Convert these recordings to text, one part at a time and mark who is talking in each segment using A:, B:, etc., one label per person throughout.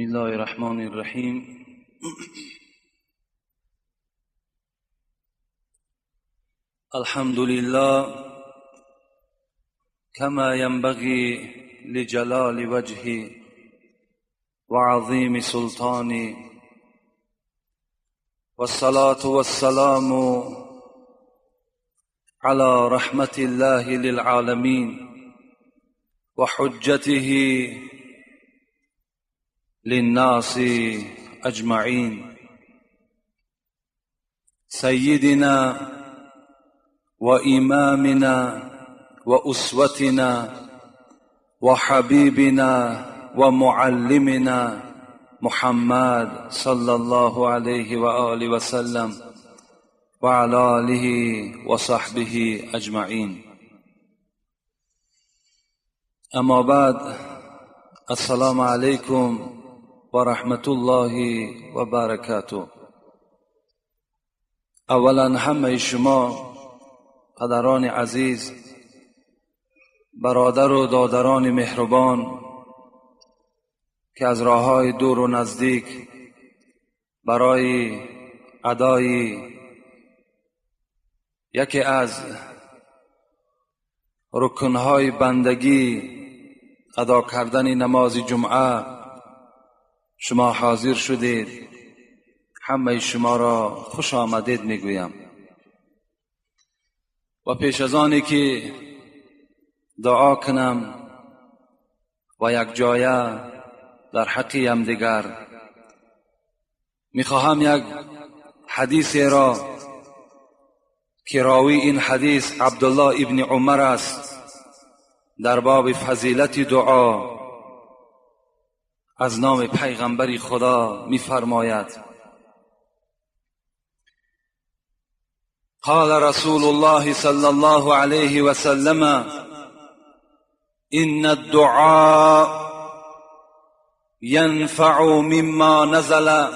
A: الله الرحمن الرحیم. الحمد لله كما ينبغي لجلال وجهه وعظيم سلطانه، والصلاة والسلام على رحمة الله للعالمين وحجته للناس أجمعين، سيدنا وإمامنا وأسوتنا وحبيبنا ومعلمنا محمد صلى الله عليه وآله وسلم وعلى آله وصحبه أجمعين. أما بعد، السلام عليكم ورحمة الله وبركاته. اولا همه شما پدران عزیز، برادر و دادران مهربان که از راه‌های دور و نزدیک برای ادای یکی از رکن‌های بندگی، ادا کردن نماز جمعه، شما حاضر شدید، همه شما را خوش آمدید میگویم. و پیش از آنی که دعا کنم و یک جایه در حق همدیگر، میخواهم یک حدیث را که راوی این حدیث عبدالله ابن عمر است، در باب فضیلت دعا از نام پیغمبر خدا میفرماید: قال رسول الله صلى الله عليه وسلم إن الدعاء ينفع مما نزل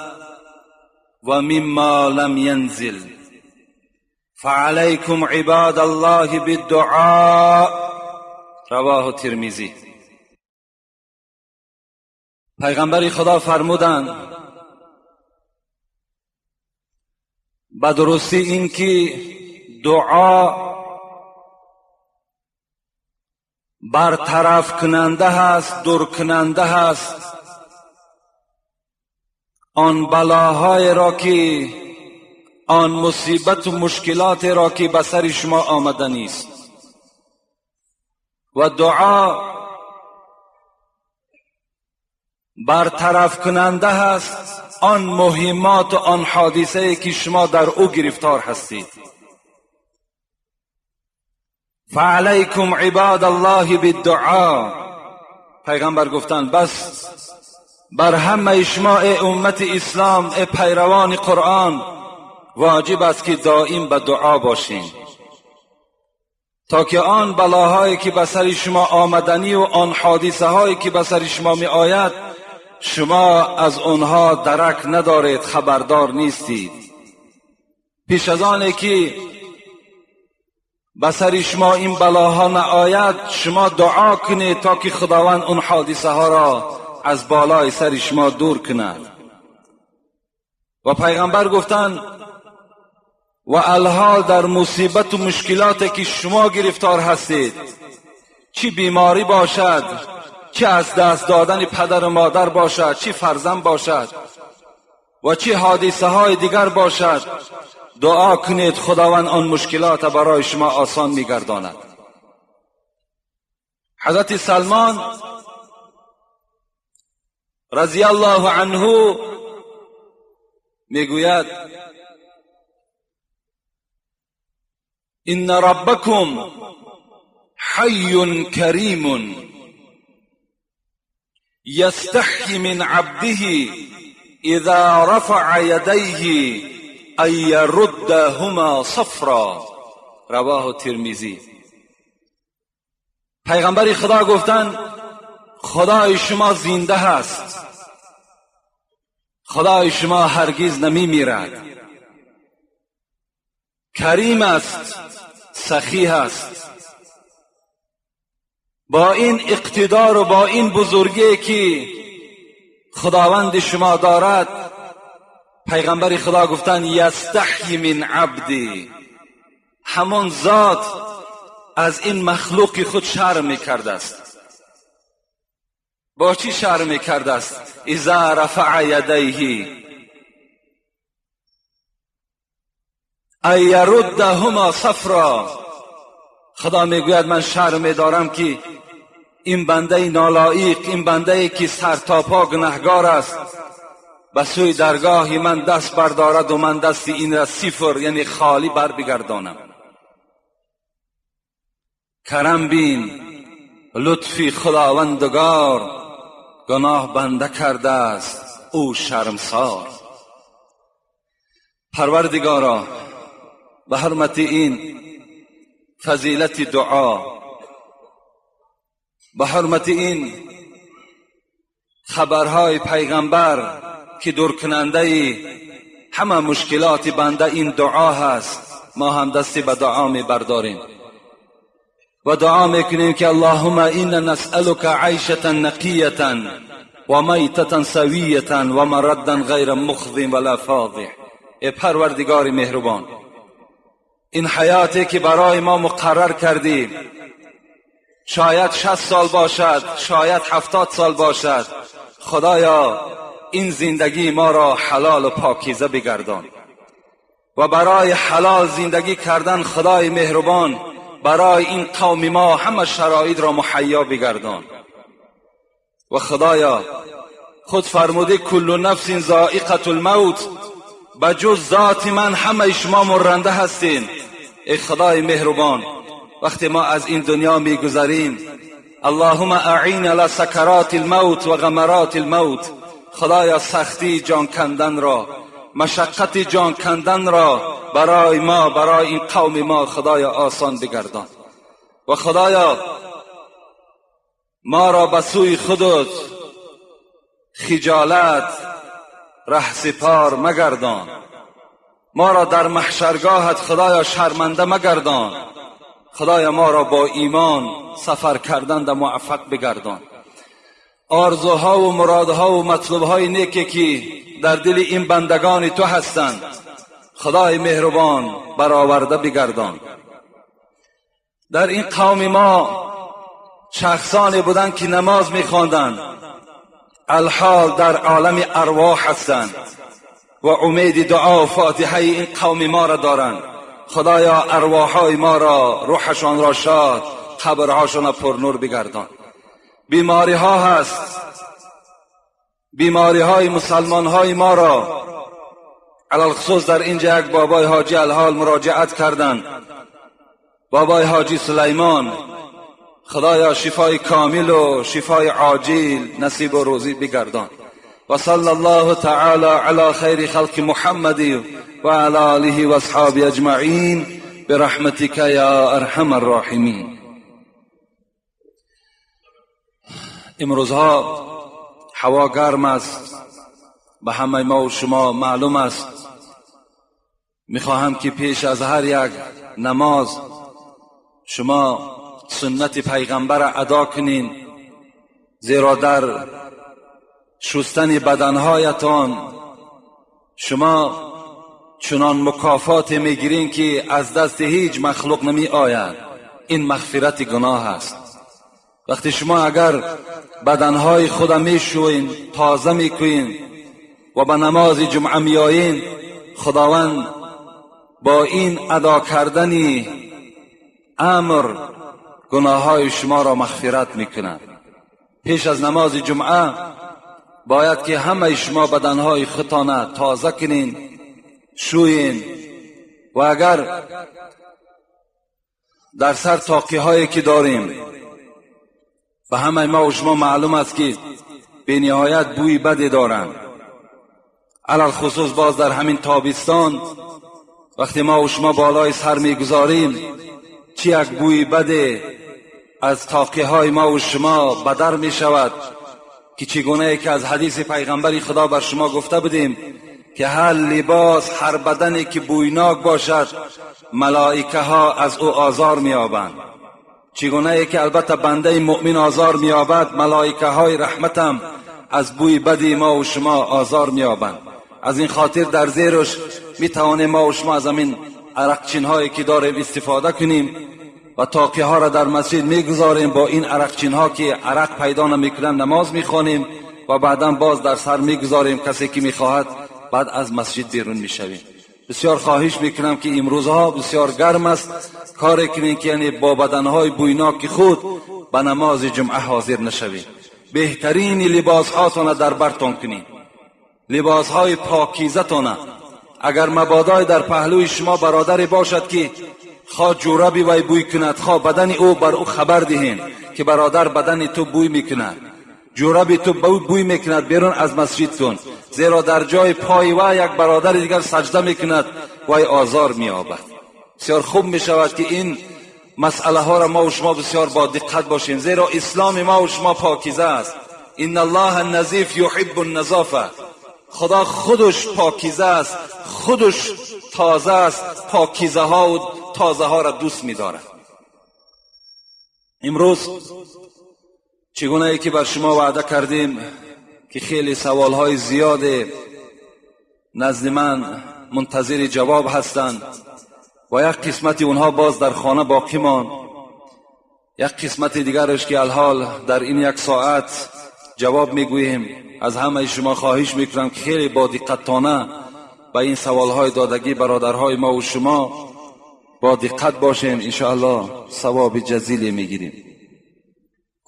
A: ومما لم ينزل، فعليكم عباد الله بالدعاء. رواه ترمذی. پیغمبر خدا فرمودند: به درستی این که دعا برطرف کننده هست، دور کننده هست آن بلاهای را که، آن مصیبت و مشکلات را که به سر شما آمده نیست. و دعا برطرف کننده هست آن مهمات و آن حادثه که شما در او گرفتار هستید. فعلیکم عباد الله بالدعاء. پیغمبر گفتند بس بر همه شما ای امت اسلام، ای پیروان قرآن، واجب است که دائم به دعا باشین، تا که آن بلاهایی که به سر شما آمدنی و آن حادثه هایی که به سر شما می آید، شما از آنها درک ندارید، خبردار نیستید. پیش از آن که به سر شما این بلاها نآید، شما دعا کنید تا که خداوند اون حادثه ها را از بالای سر شما دور کند. و پیغمبر گفتند و الحال در مصیبت و مشکلات که شما گرفتار هستید، چی بیماری باشد، چه از دست دادن پدر و مادر باشد، چی فرزند باشد و چی حادثه های دیگر باشد، دعا کنید خداوند آن مشکلات برای شما آسان میگرداند. حضرت سلمان رضی الله عنه میگوید: ان ربکم حی کریم یستحی من عبده اذا رفع یدیه ان یردهما صفرا. رواه ترمذی. پیغمبر خدا گفتند خدای شما زنده هست، خدای شما هرگز نمی میرد، کریم است، سخی هست. با این اقتدار و با این بزرگی که خداوند شما دارد، پیغمبر خدا گفتن یستحی من عبدی، همان ذات از این مخلوق خود شرم میکرده است. با چی شرم میکرده است؟ اذا رفع یدیه ان یردهما صفرا. خدا میگوید من شرم میدارم که این بنده نالایق، این بنده که سر تا پا گنهگار است، به سوی درگاه من دست بردارد و من دست این را صفر یعنی خالی بر بگردانم. کرم بین لطفی خداوندگار، گناه بنده کرده است او شرمسار. پروردگارا، به حرمت این فضیلت دعا، به حرمت این خبرهای پیغمبر که دورکننده همه مشکلات بنده این دعا هست، ما هم دستی به دعا می برداریم و دعا میکنیم که اللهم اینا نسألک عیشة نقیة و میتة سویة و مردا غیر مخز ولا فاضح. ای پروردگار مهربان، این حیاتی که برای ما مقرر کردی، شاید 60 سال باشد، شاید 70 سال باشد، خدایا این زندگی ما را حلال و پاکیزه بگردان و برای حلال زندگی کردن خدای مهربان برای این قوم ما همه شرایط را مهیا بگردان. و خدایا خود فرموده کل نفس ذائقة الموت، بجز ذات من همه شما مرنده هستین. ای خدای مهربان، وقتی ما از این دنیا میگذریم، اللهم اعین علی سکرات الموت و غمرات الموت، خدایا سختی جان کندن را، مشقت جان کندن را برای ما، برای این قوم ما خدایا آسان بگردان. و خدایا ما را به سوی خودت خجالت رهسپار مگردان، ما را در محشرگاهت خدایا شرمنده مگردان، خدایا ما را با ایمان سفر کردن در موفق بگردان. آرزوها و مرادها و مطلوبهای نیکی که در دل این بندگان تو هستند، خدای مهربان برآورده بگردان. در این قوم ما شخصانی بودند که نماز میخواندند، الحال در عالم ارواح هستند و امید دعا و فاتحه این قوم ما را دارند. خدایا ارواحهای ما را، روحشان را شاد، قبرهاشان را پرنور بگردان. بیماری ها هست، بیماری های مسلمان های ما را علی‌الخصوص در اینجا یک بابای حاجی الحال مراجعت کردند، بابای حاجی سلیمان، خدایا شفای کامل و شفای عاجل نصیب و روزی بگردان. و صلی الله تعالی علی خیر خلق محمد و علی آله و اصحابه اجمعین برحمتک یا ارحم الراحمین. امروزها هوا گرم است، به همه ما و شما معلوم است. میخواهم که پیش از هر یک نماز شما سنت پیغمبر ادا کنین، زیرا در شستن بدنهایتان شما چنان مکافات میگیرین که از دست هیچ مخلوق نمی آید. این مغفرت گناه است. وقتی شما اگر بدنهای خود میشوین، تازه میکنین و به نماز جمعه میآیین، خداوند با این ادا کردن امر گناههای شما را مغفرت میکند. پیش از نماز جمعه باید که همه شما بدنهای خودتان تازه کنین، شوین، و اگر در سر تاقی هایی که داریم، به همه ما و شما معلوم است که به نهایت بوی بدی دارند، علی‌الخصوص باز در همین تابستان وقتی ما و شما بالای سر میگذاریم، چی یک بوی بد از تاقی های ما و شما بدر می شود که چگونه که از حدیث پیغمبر خدا بر شما گفته بودیم که هر لباس، هر بدنی که بویناک باشد، ملائکه ها از او آزار می‌یابند. چگونه که البته بنده مؤمن آزار می‌یابد، ملائکه های رحمتم از بوی بدی ما و شما آزار میابند. از این خاطر در زیرش میتوانیم ما و شما از همین عرقچین هایی که داریم استفاده کنیم و تاقی ها را در مسجد میگذاریم. با این عرقچین ها که عرق پیدا نمیکنن نماز میخوانیم و بعدا باز در سر میگذاریم. کسی که میخواهد بعد از مسجد بیرون میشویم. بسیار خواهش میکنم که امروزها بسیار گرم است، کاری کنیم که یعنی با بدنهای بویناک خود به نماز جمعه حاضر نشویم. بهترین لباس هاتان در برتان کنید، لباس های پاکیزتان. اگر مبادای در پهلوی شما برادری باشد که خواه جورابی وی بوی کند، خواه بدن او، بر او خبر دهین که برادر بدن تو بوی میکند، جورابی تو بوی میکند، بیرون از مسجد کن، زیرا در جای پای وی یک برادر دیگر سجده میکند، وی آزار مییابد. بسیار خوب میشود که این مسئله ها را ما و شما بسیار با دقت باشیم، زیرا اسلام ما و شما پاکیزه است. ان الله النظیف یحب النظافه. خدا خودش پاکیزه است، خودش تازه است، پاکیزه ها و تازه ها را دوست می‌دارد. امروز چگونه ای که بر شما وعده کردیم که خیلی سوال های زیاد نزد من منتظر جواب هستند و یک قسمت اونها باز در خانه باقی ماند، یک قسمت دیگرش که الحال در این یک ساعت جواب میگوییم. از همه شما خواهش میکنم که خیلی با دقتانه به این سوالهای دادگی برادرهای ما و شما با دقت باشیم، انشاءالله ثواب جزیلی میگیریم.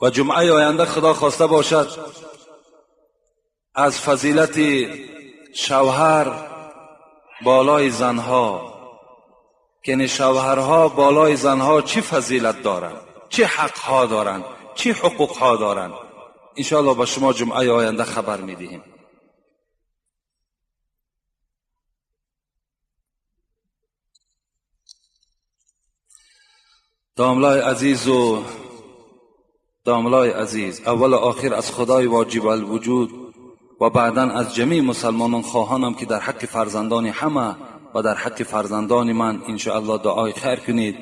A: و جمعه آینده خدا خواسته باشد از فضیلت شوهر بالای زنها، که شوهرها بالای زنها چه فضیلت دارند، چه حقها دارند، چه حقوقها دارند، انشاءالله با شما جمعه آینده خبر میدهیم. داملای عزیز و داملای عزیز، اول و آخر از خدای واجب الوجود و بعدا از جمیع مسلمانان خواهانم که در حق فرزندان همه و در حق فرزندان من انشاءالله دعای خیر کنید.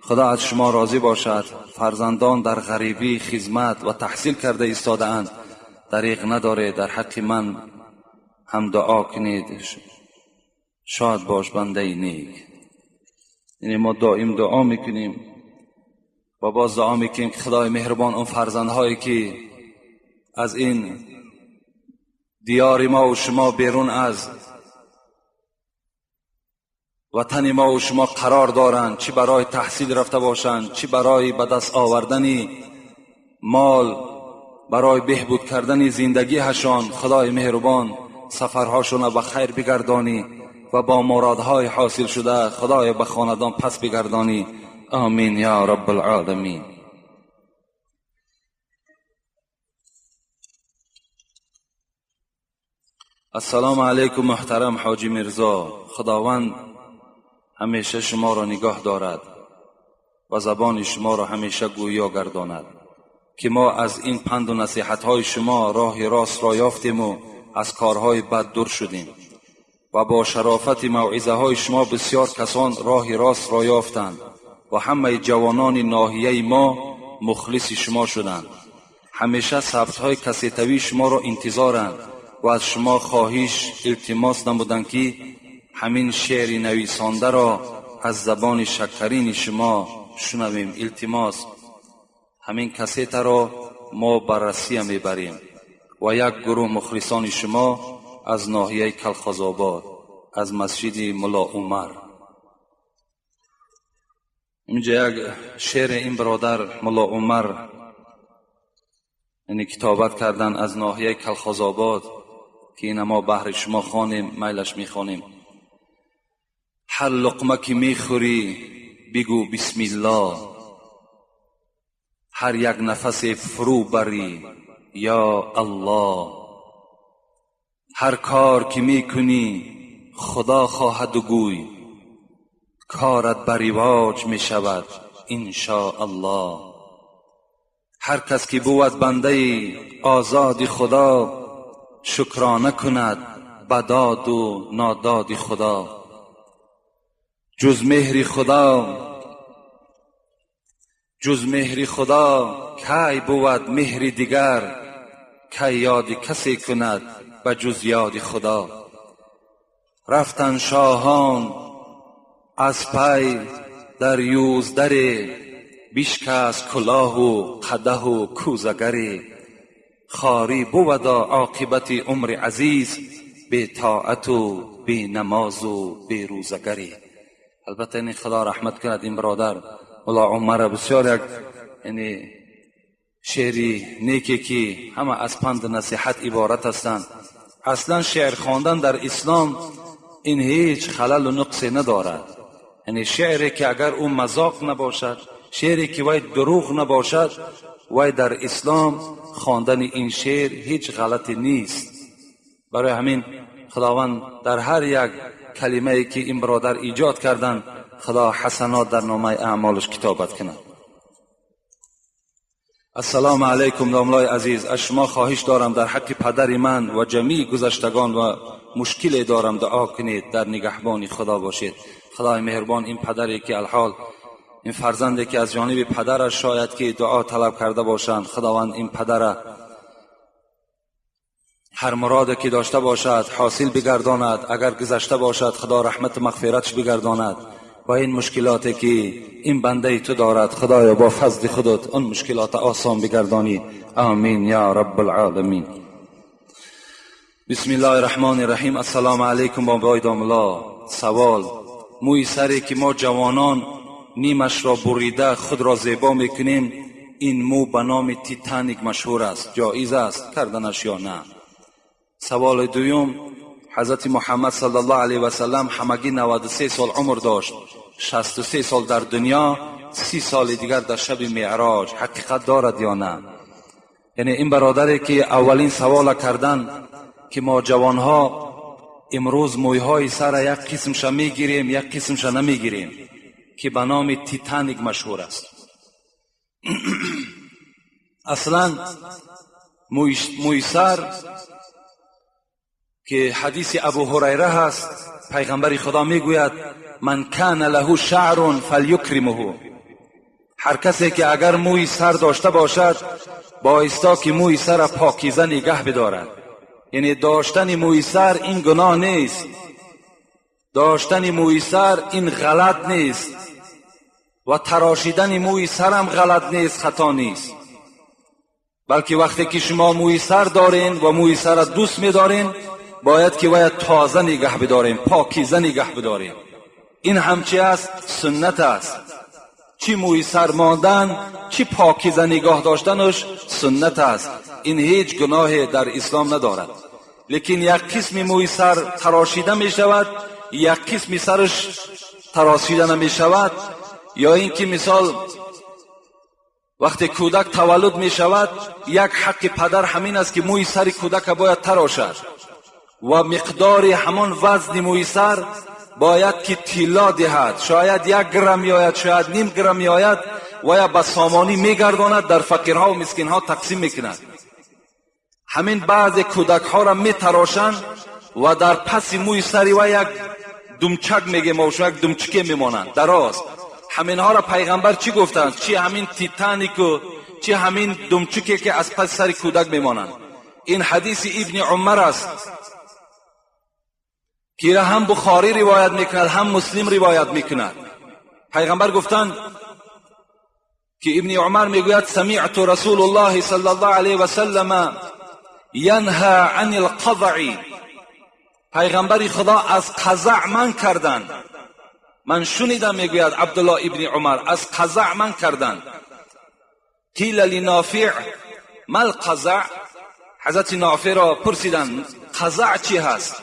A: خدا از شما راضی باشد. فرزندان در غریبی خدمت و تحصیل کرده ایستاده اند، دریغ نداره، در حق من هم دعا کنید. شاد باش بنده نیک. یعنی ما دائم دعا میکنیم و باز دعا میکنیم که خدای مهربان اون فرزندهایی که از این دیار ما و شما بیرون از وطن ما و شما قرار دارند، چی برای تحصیل رفته باشند، چی برای به دست آوردن مال، برای بهبود کردن زندگی هشان، خدای مهربان سفرهاشون به خیر بگردانی و با مرادهای حاصل شده خدای به خاندان پس بگردانی. آمین یا رب العالمین. السلام علیکم محترم حاجی میرزا، خداوند همیشه شما را نگاه دارد و زبان شما را همیشه گویا گرداند که ما از این پند و نصیحت های شما راه راست را یافتیم و از کارهای بد دور شدیم و با شرافت موعظه های شما بسیار کسان راه راست را یافتند و همه جوانان ناحیه ما مخلص شما شدند. همیشه ثبت های کسیتوی شما را انتظارند و از شما خواهش التماس نمودند که همین شعر نویسانده را از زبان شکرین شما شنویم. التماس همین کسیت را ما بررسی میبریم و یک گروه مخلصان شما از ناحیه کلخازآباد از مسجد ملا عمر. اینجا یک شعر این برادر ملا عمر یعنی کتابت کردن از ناحیه کلخازآباد که این ما بهر شما خوانیم، میلش میخوانیم. هر لقمه که میخوری بگو بسم الله، هر یک نفس فرو بری یا الله، هر کار که میکنی خدا خواهد و گوی، کارت بر رواج میشود ان شاء الله. هر کس که بود بنده آزاد خدا، شکرانه کند بداد و ناداد خدا. جز مهر خدا، جز مهر خدا کی بود مهر دیگر، کی یاد کسی کند به جز یاد خدا. رفتن شاهان از پی در یوزدر، بشکست کلاه و قدح و کوزگری. خواری بود عاقبت عمر عزیز، بی طاعت و بی نماز و بی روزگری. البته این خدا رحمت کند این برادر ملا عمر، بسیار یک یعنی شعری نیکی که همه از پند نصیحت عبارت هستند. اصلا شعر خواندن در اسلام این هیچ خلل و نقصی ندارد. یعنی شعری که اگر او مذاق نباشد، شعری که وی دروغ نباشد، وی در اسلام خواندن این شعر هیچ غلطی نیست. برای همین خداوند در هر یک کلمه ای که این برادر ایجاد کردن، خدا حسنات در نامه اعمالش کتابت کند. السلام علیکم داملای عزیز، از شما خواهش دارم در حق پدر من و جمیع گذشتگان و مشکل دارم دعا کنید، در نگهبانی خدا باشید. خدای مهربان این پدری که الحال این فرزندی که از جانب پدرش شاید که دعا طلب کرده باشند، خداوند این پدر هر مراد که داشته باشد حاصل بگرداند، اگر گذشته باشد خدا رحمت و مغفرتش بگرداند و این مشکلاتی که این بنده تو دارد خدایا با فضل خودت اون مشکلات آسان بگردانی. آمین یا رب العالمین. بسم الله الرحمن الرحیم. السلام علیکم بابای داملا. سوال: موی سری که ما جوانان نیمش را بریده خود را زیبا میکنیم، این مو به نام تیتانیک مشهور است، جایز است کردنش یا نه؟ سوال دوم: حضرت محمد صلی الله علیه و سلم همگی 93 سال عمر داشت، 63 سال در دنیا، 30 سال دیگر در شب معراج، حقیقت دارد یا نه؟ یعنی این برادری که اولین سوال کردن که ما جوانها امروز مویهای سر یک قسمش میگیریم یک قسمش نمیگیریم که به نام تیتانیک مشهور است. اصلا موی سر که حدیث ابو هریره هست، پیغمبر خدا میگوید من کان له شعر فلیکرمه، هر کسی که اگر موی سر داشته باشد بایستا که موی سر پاکیزه نگه بدارد. یعنی داشتن موی سر این گناه نیست، داشتن موی سر این غلط نیست و تراشیدن موی سرم غلط نیست، خطا نیست، بلکه وقتی که شما موی سر دارین و موی سر دوست میدارین باید که باید تازه نگه بداریم، پاکیزه نگه بداریم. این همچی است، سنت است. چی موی سر ماندن چی پاکیزه نگاه داشتنش سنت است، این هیچ گناه در اسلام ندارد. لیکن یک قسم موی سر تراشیده می شود، یک قسم سرش تراشیده نمی شود، یا اینکه مثال وقتی کودک تولد می شود یک حق پدر همین است که موی سر کودک باید تراشد و مقدار همان وزن موی سر باید که طلا دهد، شاید 1 گرم میآید، شاید نیم گرم میآید و یا به سامانی میگرداند، در فقیرها و مسکینها تقسیم میکند. همین بعض کودک ها را میتراشند و در پس موی سری و یک دمچک میگه ما یک دمچکه میمانند دراز. همین ها را پیغمبر چی گفتند؟ چی همین تیتانیک و چی همین دمچکه که از پس سر کودک میمانند. این حدیث ابن عمر است که هم بخاری روایت میکند هم مسلم روایت میکند. پیغمبر گفتند که ابن عمر میگوید سمعت رسول الله صلی الله علیه و سلم ینهى عن القضع. پیغمبر خدا از قزع من کردند. من شنیدم میگوید عبدالله ابن عمر از قزع من کردند. قیل لنافع ما القزع؟ حضرت نافع را پرسیدند قزع چی هست؟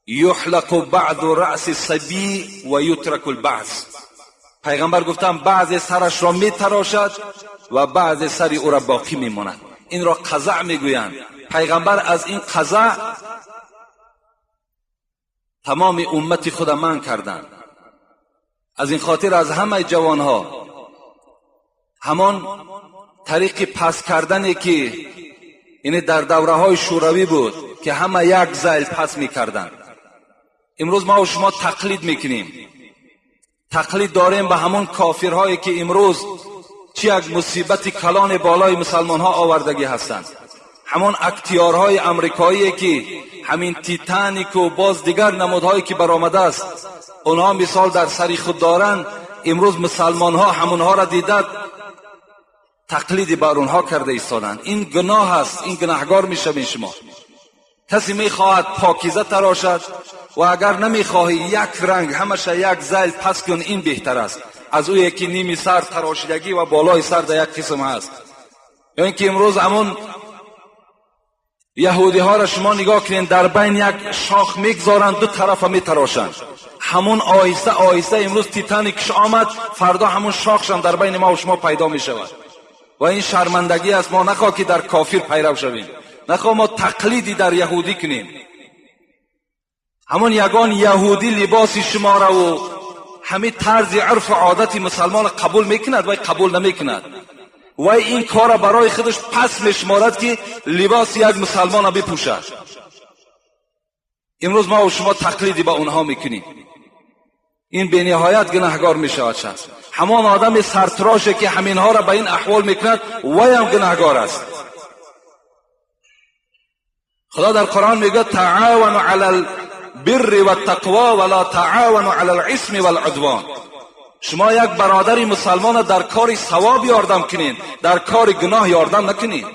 A: یحلق بعض رأس الصبی و یترک البعض. پیغمبر گفتند بعض سرش را میتراشد و بعض سر او را باقی میماند. این را قزع میگویند. پیغمبر از این قزع تمام امت خود من کردند. از این خاطر از همه جوانها همان طریق پس کردنی که یعنی در دوره های شوروی بود که همه یک زیل پس میکردند، امروز ما و شما تقلید میکنیم. تقلید داریم به همون کافرهایی که امروز چی یک مصیبت کلان بالای مسلمان ها آوردگی هستند. Ҳамон актиёрҳои амрикоие ки ҳамин Титанику боз дигар намудҳое ки баромадааст, онҳо мисол дар сари худ доранд. Имрӯз мусалмонҳо ҳамонҳоро дида тақлиди бар онҳо карда истоданд. Ин гуноҳ аст, ин гунаҳгор мешавед шумо. Касе мехоҳад покиза тарошад ва агар намехоҳӣ як ранг ҳамаша як зайл пас кун, ин беҳтар аст аз ӯе ки ними сар тарошидагӣ ва болои сар дар як қисм ҳаст. Ё ин ки имрӯз ҳамон яҳудиҳоро шумо нигоҳ кунед, дар байн як шох мегзоранд, ду тарафа метарошанд. Ҳамон оҳиста оҳиста имрӯз Титаникш омад, фардо ҳамон шохшам дар байни ма ва шумо пайдо мешавад. Ва ин шармандагӣ аст. Мо нахоҳ ки дар кофир пайрав шавем, нахоҳ мо тақлиди дар яҳудӣ кунем. Ҳамон ягон яҳудӣ либоси шумораву ҳамин тарзи урфу одати мусалмонро қабул мекунад, вай қабул намекунад. Вай ин корро барои худаш пас мешуморад ки либоси як мусалмонро бипӯшад. Имрӯз мо шумо тақлиди ба онҳо мекунем. Ин бениҳоят гунаҳгор мешавад шахс. Ҳамон одами сартроше ки ҳаминҳоро ба ин аҳвол мекунад, вайам гунаҳгор аст. Худо дар Қуръон мегӯяд: таъавану ала албирри ваттақво ва ла таъавану ала алисми валудвон. Шумо як бародари мусалмонро дар кори савоб ёрдам кунед, дар кори гуноҳ ёрдам накунед.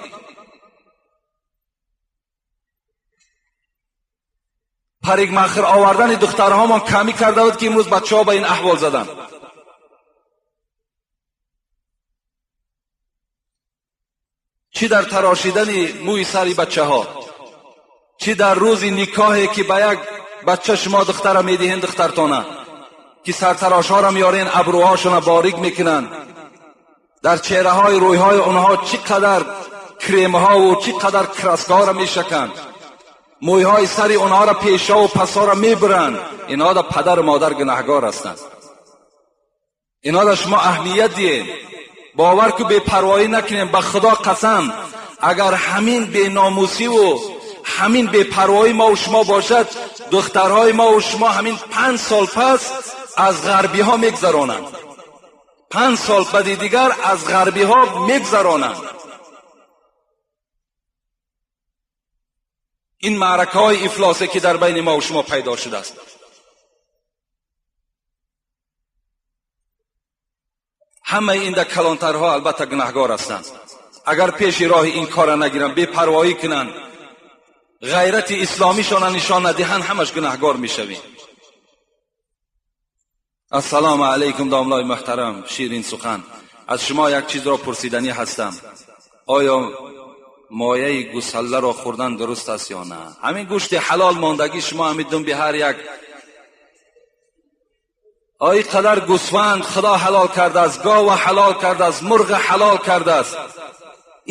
A: Парикмахр овардани духтарҳомон камӣ карда буд ки имрӯз бачаҳо ба ин аҳвол заданд. Чӣ дар тарошидани мӯи сари бачаҳо, чӣ дар рӯзи никоҳе ки ба як бача шумо духтара медиҳен, духтартона ки сартарошҳоро меорен, абрӯҳошона борик мекунанд, дар чеҳраҳои рӯйҳои онҳо чӣ қадар кремҳову чӣ қадар краскаҳоро мешаканд, мӯйҳои сари онҳоро пешову пасҳоро мебуранд. Инҳо да падару модар гунаҳгор ҳастанд. Инҳо да шумо аҳамият диҳед, бовар ку, бепарвоӣ накунем. Ба Худо қасам, агар ҳамин беномусиву ҳамин бепарвоӣ мову шумо бошад, духтарҳои мову шумо ҳамин 5 сол пас аз ғарбиҳо мегзаронанд. 5 сол баъди дигар аз ғарбиҳо мегзаронанд. Ин маъракаҳои ифлосе ки дар байни мову шумо пайдо шудааст. Ҳамаи ин да калонтарҳо албатта гунаҳгор ҳастанд. Агар пеши роҳи ин корра нагиранд, бепарвоӣ кунанд, ғайрати исломишона нишон надиҳанд, ҳамаш гунаҳгор мешавем. Ассалому алайкум, домлои муҳтарам ширин сухан. Аз шумо як чизро пурсиданӣ ҳастам: оё мояи гусалларо хӯрдан дуруст аст ё на? Ҳамин гӯшти ҳалол мондагӣ шумо ҳамин думби ҳар як ой қадар гӯсфанд Худо ҳалол кардааст, гова ҳалол кардааст, мурғ ҳалол кардааст.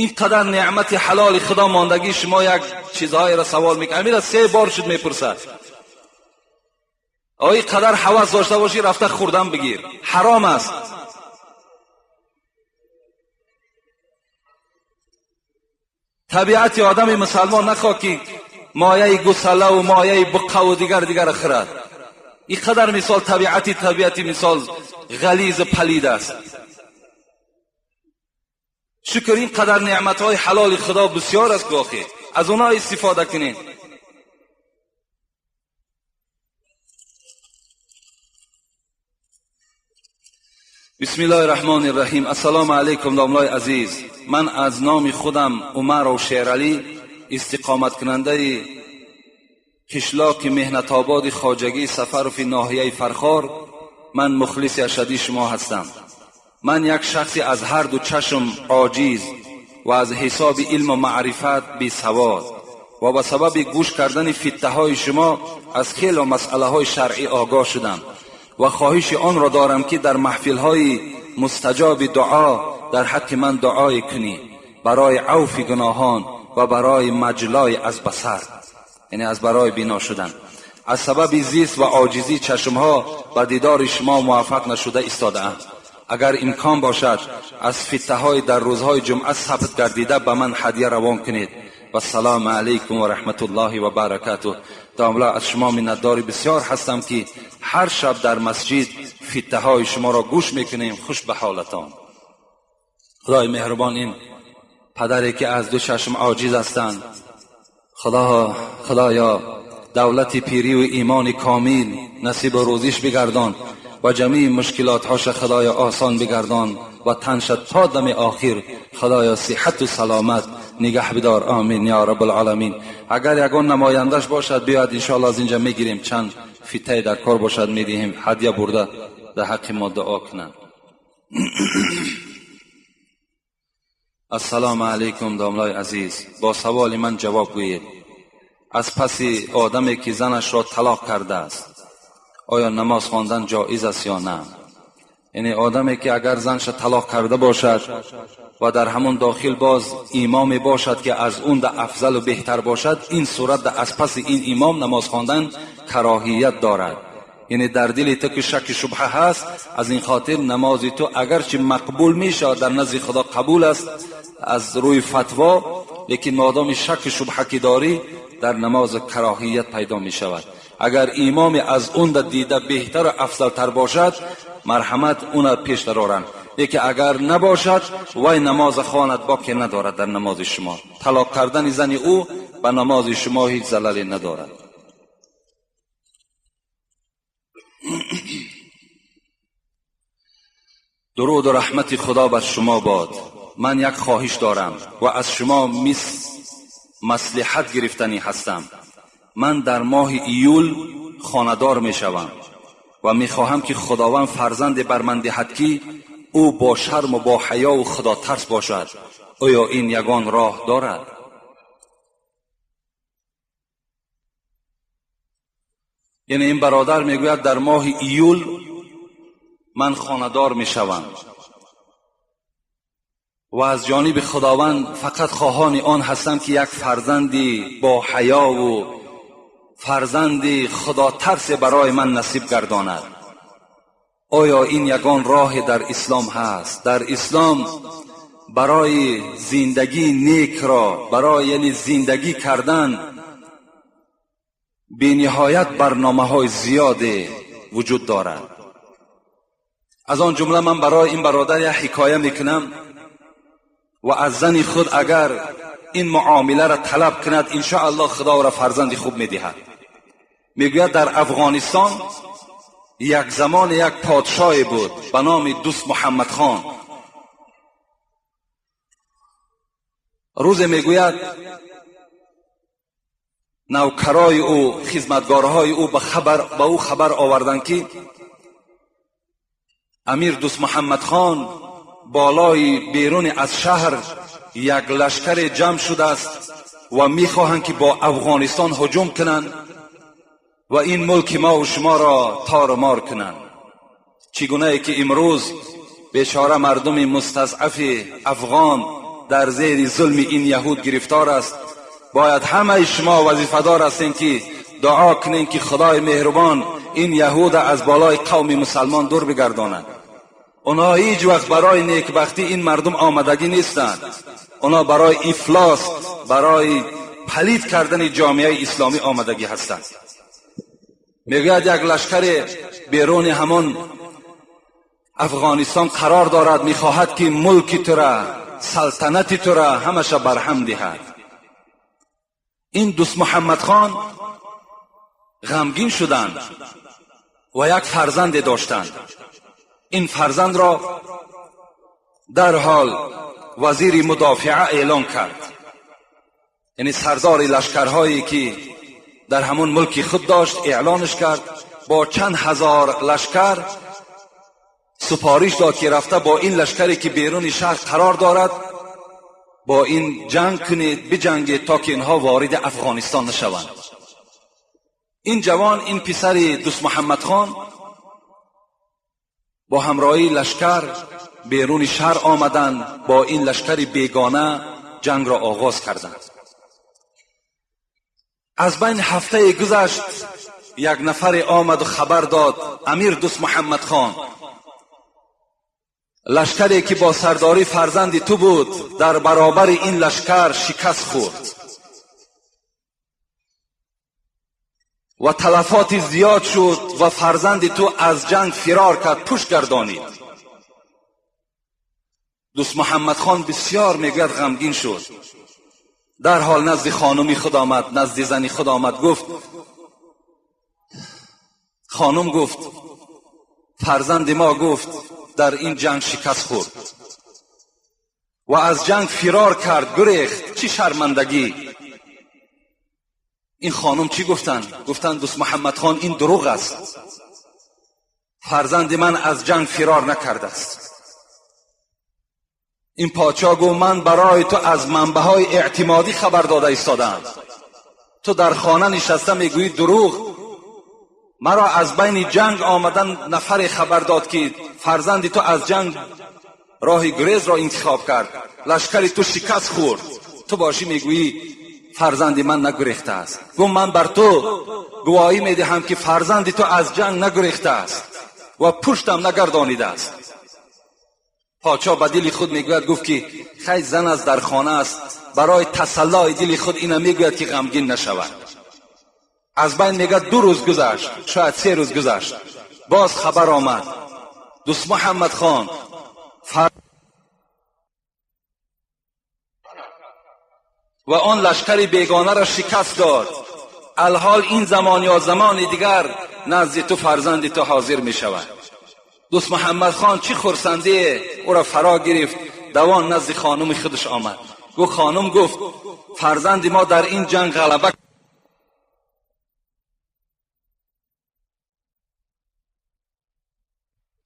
A: Ин қадар неъмати ҳалоли Худо мондагӣ шумо як чизҳоеро савол мекунед. Ҳамира се бор шуд мепурсад. Ой қадар ҳавас дошта бошӣ, рафта хӯрдан бигир, ҳаром аст. Табиати одами мусалмон нахоҳ ки мояи гусалаву мояи буққаву дигар дигар хӯрад. Ин қадар мисол табиати мисол ғализу палид аст. Шукр, ин қадар неъматҳои ҳалоли Худо бисёр аст, гоҳе аз онҳо истифода кунед. Бисмиллоҳи раҳмони раҳим. Ассалому алайкум, домлои азиз. Ман аз номи худам Умаров Шералӣ, истиқоматкунандаи қишлоқи Меҳнатободи хоҷагии Сафарофи ноҳияи Фархор, ман мухлиси ашадии шумо ҳастам. Ман як шахси аз ҳар ду чашм оҷиз ва аз ҳисоби илму маърифат бесавод ва ба сабаби гӯш кардани фиттаҳои шумо аз хело масъалаҳои шаръӣ огоҳ шудам ва хоҳиши онро дорам ки дар маҳфилҳои мустаҷоби дуо дар ҳаққи ман дуое кунӣ барои авфи гуноҳон ва барои маҷлои аз басар, яъне аз барои бино шудан. Аз сабаби зист ва оҷизии чашмҳо ба дидори шумо муваффақ нашуда истодаам. Агар имкон бошад, аз фиттаҳои дар рӯзҳои ҷумъа сабт гардида ба ман ҳадя равон кунед. Вассалому алайкум ва раҳматуллоҳи ва баракатуҳ. Домла, аз шумо миннатдори бисёр ҳастам ки ҳар шаб дар масҷид фиттаҳои шуморо гӯш мекунем. Хуш ба ҳолатон. Худои меҳрубон ин پدری که از دو چشم عاجز هستند. خدایا دولت پیری و ایمان کامل نصیب روزیش بگردان و جمیع مشکلات هاش خدایا آسان بگردان و تنش تا دم آخر خدایا صحت و سلامت نگه بدار. آمین یا رب العالمین. اگر یگان نمایندش باشد بیاد انشاءالله از اینجا میگیریم، چند فیته در کار باشد میدهیم، هدیه برده در حق ما دعا کنند. السلام علیکم داملای عزیز، با سوال من جواب گویید. از پس آدمی که زنش را طلاق کرده است آیا نماز خواندن جایز است یا نه؟ یعنی آدمی که اگر زنش طلاق کرده باشد و در همون داخل باز امامی باشد که از اون ده افضل و بهتر باشد، این صورت ده از پس این امام نماز خواندن کراهیت دارد. یعنی در دل تو که شک شبهه هست، از این خاطر نماز تو اگرچه مقبول میشه در نزد خدا قبول است از روی فتوا، لیکن مادام شک شبهه که داری در نماز کراهیت پیدا می شود. اگر امام از اون دیده بهتر و افضل تر باشد مرحمت اون پیش درارند، لیکن اگر نباشد وای نماز خواند باکی ندارد در نماز شما. طلاق کردن زن او به نماز شما هیچ زللی ندارد. درود و رحمت خدا بر شما باد. من یک خواهش دارم و از شما مصلحت گرفتنی هستم. من در ماه ایول خانه‌دار می شوم و می خواهم که خداوند فرزند بر من دهد که او با شرم و با حیا و خدا ترس باشد. آیا این یگان راه دارد؟ یعنی این برادر میگوید در ماه ایول من خانه‌دار می شوم و از جانب خداوند فقط خواهان آن هستم که یک فرزندی با حیا و فرزندی خدا ترس برای من نصیب گرداند. آیا این یگان راه در اسلام هست؟ در اسلام برای زندگی نیک را، برای یعنی زندگی کردن بی نهایت برنامه های زیادی وجود دارد. از آن جمله من برای این برادر یک حکایه میکنم و از زن خود اگر این معامله را طلب کند انشاءالله خدا را فرزند خوب میدهد. میگوید در افغانستان یک زمان یک پادشاهی بود به نام دوست محمد خان. روز میگوید نوکرای او، خدمتگارهای او به او خبر آوردند که امیر دوست محمد خان بالای بیرون از شهر یک لشکر جمع شده است و میخواهند که با افغانستان هجوم کنند و این ملک ما و شما را تار و مار کنند. چگونه ای که امروز بیچاره مردم مستضعف افغان در زیر ظلم این یهود گرفتار است، باید همه شما وظیفه دار هستین که دعا کنین که خدای مهربان این یهود از بالای قوم مسلمان دور بگرداند. اونها هیچ وقت برای نیکبختی این مردم آمدگی نیستند. اونها برای افلاس، برای پلید کردن جامعه اسلامی آمدگی هستند. میگوید یک لشکر بیرون همان افغانستان قرار دارد، میخواهد که ملک تو را، سلطنت تو را همش برهم دهد. این دوست محمد خان غمگین شدند و یک فرزند داشتند. این فرزند را در حال وزیر مدافعه اعلان کرد، یعنی سردار لشکرهایی که در همون ملک خود داشت اعلانش کرد. با چند هزار لشکر سپارش داد که رفته با این لشکری که بیرون شهر قرار دارد با این جنگ کنید، بجنگید تا که اینها وارد افغانستان نشوند. این جوان، این پسر دوست محمد خان با همراهی لشکر بیرون شهر آمدند، با این لشکر بیگانه جنگ را آغاز کردند. از بین هفته گذشت یک نفر آمد و خبر داد امیر دوست محمد خان، لشکری که با سرداری فرزند تو بود در برابر این لشکر شکست خورد و تلفات زیاد شد و فرزند تو از جنگ فرار کرد، پشت گردانید. دوست محمد خان بسیار میگوید غمگین شد. در حال نزد خانمی خود آمد، نزد زنی خود آمد، گفت خانم، گفت فرزند ما، گفت در این جنگ شکست خورد و از جنگ فرار کرد، گریخت، چی شرمندگی. این خانم چی گفتند؟ گفتند دوست محمد خان این دروغ است، فرزند من از جنگ فرار نکرده است. این پادشاه گفت من برای تو از منبع های اعتمادی خبر داده ایستادم، تو در خانه نشسته میگویی دروغ. مرا از بین جنگ آمدن نفر خبر داد که فرزند تو از جنگ راه گریز را انتخاب کرد، لشکر تو شکست خورد، تو باشی میگویی فرزند من نگریخته است. گفت من بر تو گواهی میدهم که فرزند تو از جنگ نگریخته است و پشتم نگردانیده است. پادشاه به دل خود میگوید، گفت که خی زن از در خانه است، برای تسلای دل خود اینا میگوید که غمگین نشود. از بین میگه 2 روز گذشت، شاید 3 روز گذشت، باز خبر آمد دوست محمد خان و آن لشکر بیگانه را شکست داد. الحال این زمان یا زمان دیگر نزد تو فرزند تو حاضر می شود. دوست محمد خان چی خرسندی او را فرا گرفت، دوان نزد خانم خودش آمد. گفت خانم، گفت فرزند ما در این جنگ غلبه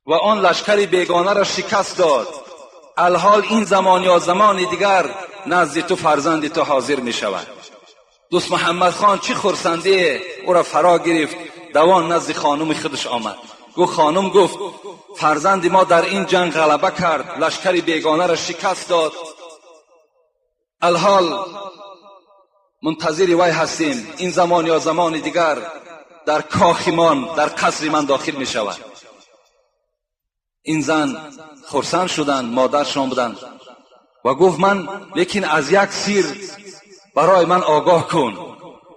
A: و آن لشکر بیگانه را شکست داد. الحال این زمان یا زمان دیگر نزد تو فرزند تو حاضر می شود. دوست محمد خان چی خرسندی او را فرا گرفت، دوان نزد خانم خودش آمد. گفت خانم، گفت فرزند ما در این جنگ غلبه کرد، لشکر بیگانه را شکست داد. الحال منتظر وی هستیم، این زمان یا زمان دیگر در کاخ من، در قصر من داخل می شود. این زن خرسند شدند، مادرشان بودند و گفت من لیکن از یک سیر برای من آگاه کن.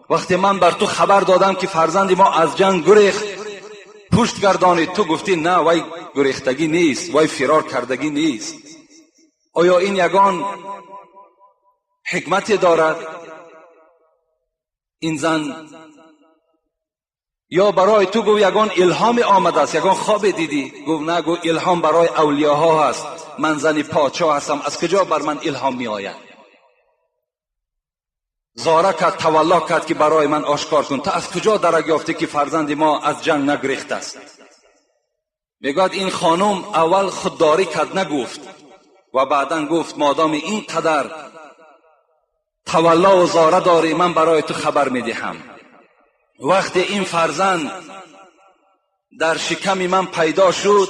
A: وقتی من بر تو خبر دادم که فرزند ما از جنگ گریخت، پشت گردانید، تو گفتی نه وی گریختگی نیست، وی فرار کردگی نیست. آیا این یگان حکمتی دارد؟ این زن یا برای تو گفت یگان الهام آمده است، یگان خواب دیدی؟ گفت نه، گفت الهام برای اولیاها هست، من زن پادشاه هستم، از کجا بر من الهام می آید؟ زاره کرد، تولا کرد که برای من آشکار کن، تا از کجا درک یافته که فرزند ما از جنگ نگریخت است؟ میگوید این خانم اول خودداری کرد، نگفت، و بعدا گفت مادام این قدر تولا و زاره داری، من برای تو خبر میدهم. وقتی این فرزند در شکم من پیدا شد،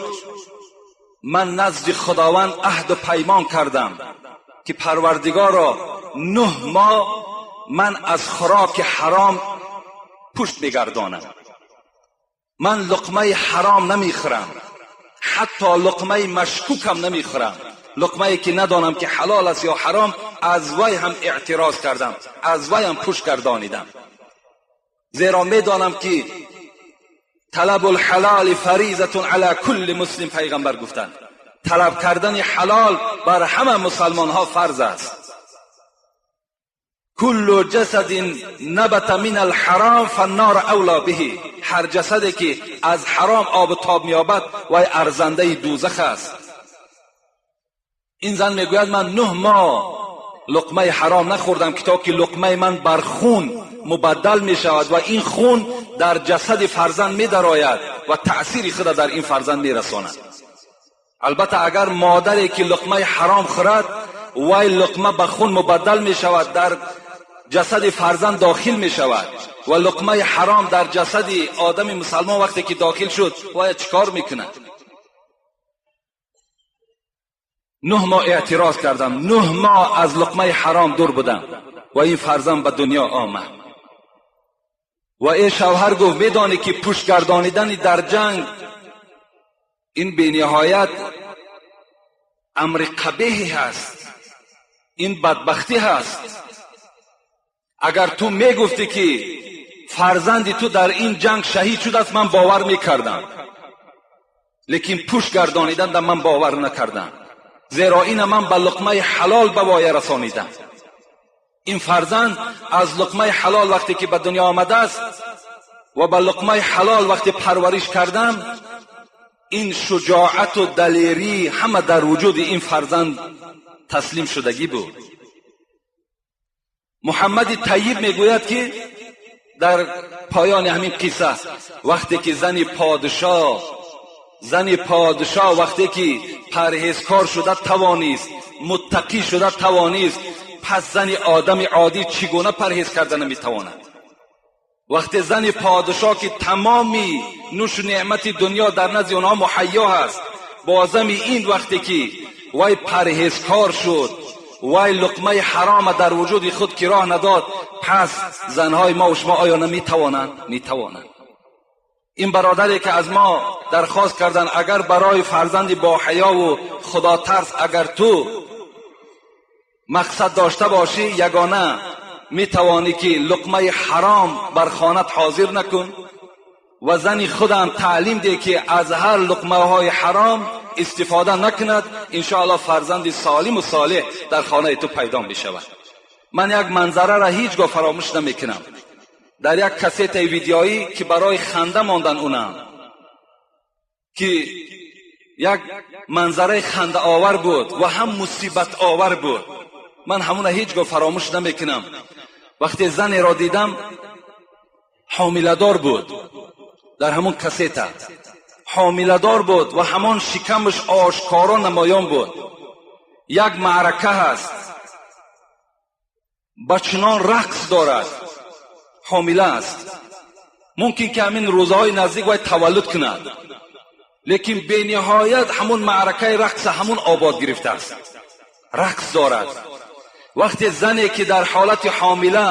A: من نزد خداوند عهد و پیمان کردم که پروردگارا 9 ماه من از خوراک حرام پشت میگردانم، من لقمه حرام نمیخورم، حتی لقمه مشکوکم نمیخورم، لقمه که ندانم که حلال است یا حرام، از وی هم اعتراض کردم، از وی هم پشت گردانیدم، زیرا میدانم که طلب الحلال فریضة علی کل مسلم. پیغمبر گفتند طلب کردن حلال بر همه مسلمان ها فرض است. کل جسد نبت من الحرام فالنار اولا به. هر جسدی که از حرام آب و تاب می‌یابد وی ارزنده دوزخ است. این زن میگوید من 9 ماه لقمه حرام نخوردم که تا که لقمه من بر خون مبدل می شود و این خون در جسد فرزند می درآید و تأثیر خود در این فرزند می رساند. البته اگر مادری که لقمه حرام خورد وی لقمه به خون مبدل می شود، در جسد فرزند داخل می شود و لقمه حرام در جسد آدم مسلمان وقتی که داخل شد وی چیکار میکند؟ 9 ماه اعتراض کردم، 9 ماه از لقمه حرام دور بودم و این فرزند به دنیا آمد. و ای شوهر گفت میدانی که پشت گردانیدن در جنگ این بی نهایت امر قبیحی هست، این بدبختی هست. اگر تو میگفتی که فرزند تو در این جنگ شهید شده است من باور میکردم، لیکن پشت گردانیدن در من باور نکردم. Зеро ина ман ба луқмаи ҳалол ба воя расонидам. Ин фарзанд аз луқмаи ҳалол вақте ки ба дунё омадааст ва ба луқмаи ҳалол вақте парвариш кардам, ин шуҷоату далерӣ ҳама дар вуҷуди ин фарзанд таслим шудагӣ буд. Муҳаммади Тайиб мегӯяд, ки дар поёни ҳамин қисса вақте ки зани подшоҳ вақте ки парҳезкор шуда тавонист, муттақӣ шуда тавонист, пас зани одами оддӣ чӣ гуна парҳез карда наметавонад? Вақте зани подшоҳ, ки тамоми нӯшу неъмати дунё дар назди онҳо муҳайё ҳаст, бозами ин вақте ки вай парҳезкор шуд, вай луқмаи ҳарома дар вуҷуди худ ки роҳ надод, пас занҳои мо шумо оё наметавонанд? Метавонанд. Ин бародаре ки аз мо дархост карданд, агар барои фарзанди боҳаёву худотарс агар ту мақсад дошта бошӣ, ягона метавонӣ ки луқмаи ҳаром бар хонат ҳозир накун ва зани худам таълим деҳ, ки аз ҳар луқмаҳои ҳаром истифода накунад. Иншоаллоҳ, фарзанди солиму солеҳ дар хонаи ту пайдо мешавад. Ман як манзараро ҳеҷ гоҳ фаромӯш намекунам. Дар як кассетаи видеоӣ, ки барои ханда мондан, унам ки як манзараи хандаовар буд ва ҳам мусибатовар буд, ман ҳамуна ҳеҷ гоҳ фаромӯш намекунам. Вақте занеро дидам, ҳомиладор буд, дар ҳамон кассета ҳомиладор буд ва ҳамон шикамаш ошкоро намоён буд. Як маърака ҳаст, ба чунон рақс дорад, ҳомила аст, мумкин ки ҳамин рӯзаҳои наздик вай таваллуд кунад, лекин бениҳоят ҳамун маъракаи рақса ҳамун обод гирифтааст, рақс дорад. Вақте зане ки дар ҳолати ҳомила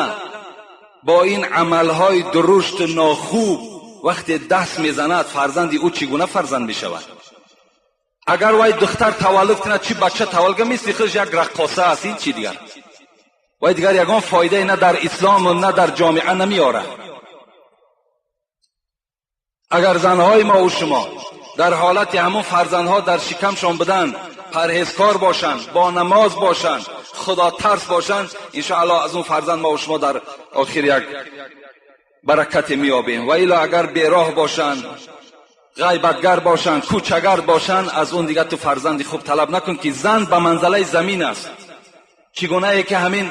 A: бо ин амалҳои дурушту нохуб вақте даст мезанад, фарзанди ӯ чӣ гуна фарзанд мешавад? Агар вай духтар таваллуд кунад, чӣ бача таваллуд кунад, мисли худаш як раққоса аст. Ин чи дигар вай дигар ягон фоидае на дар ислому на дар ҷомеа намеорад. Агар занҳои мову шумо дар ҳолати ҳамун фарзандҳо дар шикамшон буданд, парҳезкор бошанд, бо намоз бошанд, худотарс бошанд, иншоаллоҳ, аз он фарзанд мову шумо дар охир як баракате меёбем. Ва илло агар бероҳ бошанд, ғайбатгар бошанд, кӯчагард бошанд, аз он дигар ту фарзанди хуб талаб накун, ки зан ба манзалаи замин аст. Чӣ гунае ки ҳамин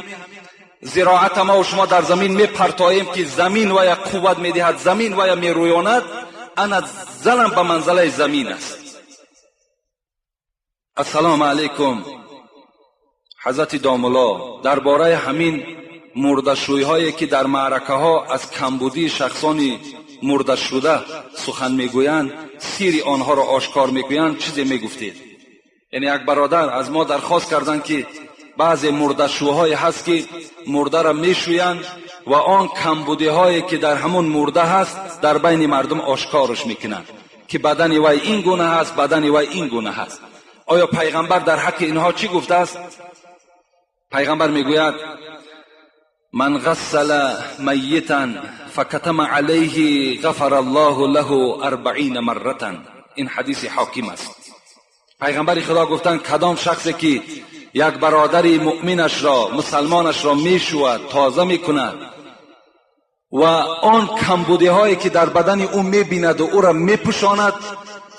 A: зироата мо шумо дар замин мепартоем, ки замин вая қувват медиҳад, замин вая мерӯёнад, ана занам ба манзалаи замин аст. Ассалому алайкум, ҳазрати домулло, дар бораи ҳамин мурдашӯйҳое, ки дар маъракаҳо аз камбудии шахсони мурдашуда сухан мегӯянд, сири онҳоро ошкор мекунанд, чизе мегуфтед? Яъне як бародар аз мо дархост карданд, ки баъзе мурдашӯҳое ҳаст, ки мурдаро мешӯянд ва он камбудиҳое, ки дар ҳамун мурда ҳаст, дар байни мардум ошкорш мекунанд, ки бадани вай ин гуна ҳаст, бадани вай ин гуна ҳаст. Оё пайғамбар дар ҳаққи инҳо чӣ гуфтааст? Пайғамбар мегӯяд: من غسل میتا فکتم علیه غفر الله له 40 مرة. این حدیث حاکم است. پیغمبر خدا گفتند کدام شخصی که یک برادر مؤمنش را، مسلمانش را میشود، تازه میکند و آن کمبودی هایی که در بدن او میبیند و او را میپوشاند،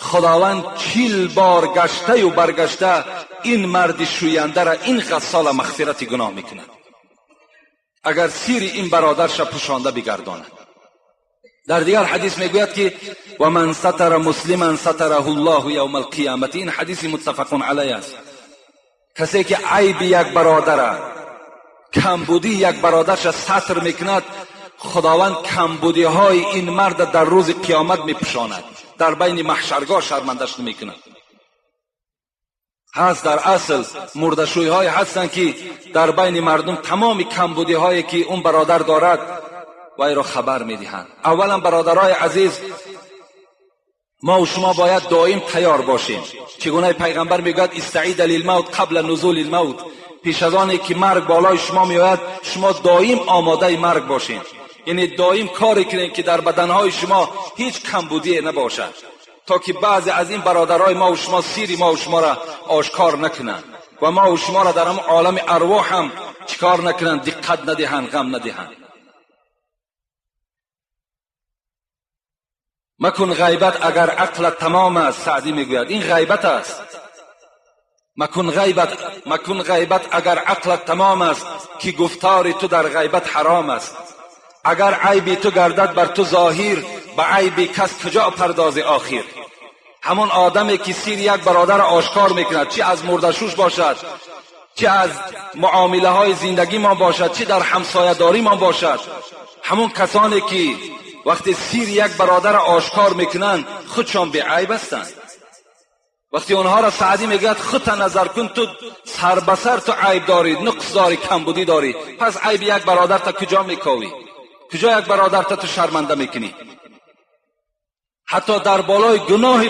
A: خداوند 40 بار گشته و برگشته این مرد شوینده را، این غسال، مغفرت گناه میکند، اگر سیر این برادرش را پوشانده بگرداند. در دیگر حدیث میگوید که و من ستر مسلما ستره الله یوم القیامة. این حدیث متفق علیه است. کسی که عیب یک برادر، کمبودی یک برادرش ستر میکند، خداوند کمبودی های این مرد در روز قیامت میپوشاند، در بین محشرگاه شرمندش نمیکند. هست، در اصل مردشوی های هستند که در بین مردم تمام کمبودی هایی که اون برادر دارد وی را خبر میدهند. اولا برادرای عزیز، ما و شما باید دائم تیار باشیم. چگونه پیغمبر میگوید استعد للموت قبل نزول الموت، پیش از آنی که مرگ بالای شما میآید، شما دائم آماده مرگ باشین. یعنی دائم کاری کنید که در بدنهای شما هیچ کمبودی نباشد. تا که بعضی از این برادرای ما و شما سیر ما و شما را آشکار نکنند و ما و شما را در هم عالم ارواح هم چیکار نکنند، دقت ندهند، غم ندهند. مکن غیبت اگر عقلت تمام است. سعدی میگوید این غیبت است. مکن غیبت اگر عقلت تمام است، که گفتار تو در غیبت حرام است. اگر عیب تو گردد بر تو ظاهر، به عیب کس کجا پرداز آخر. همون آدمی که سیر یک برادر آشکار میکند، چی از مردشوش باشد، چی از معامله های زندگی ما باشد، چی در همسایه داری ما باشد، همون کسانی که وقتی سیر یک برادر آشکار میکنند خودشان بی عیب هستند. وقتی اونها را سعدی میگوید خودت نظر کن، تو سر به سر تو عیب داری، نقص داری، کمبودی داری، پس عیب یک برادر تا کجا میکاوی؟ کجا یک برادر تا تو شرمنده میکنی؟ حتی در بالای گناه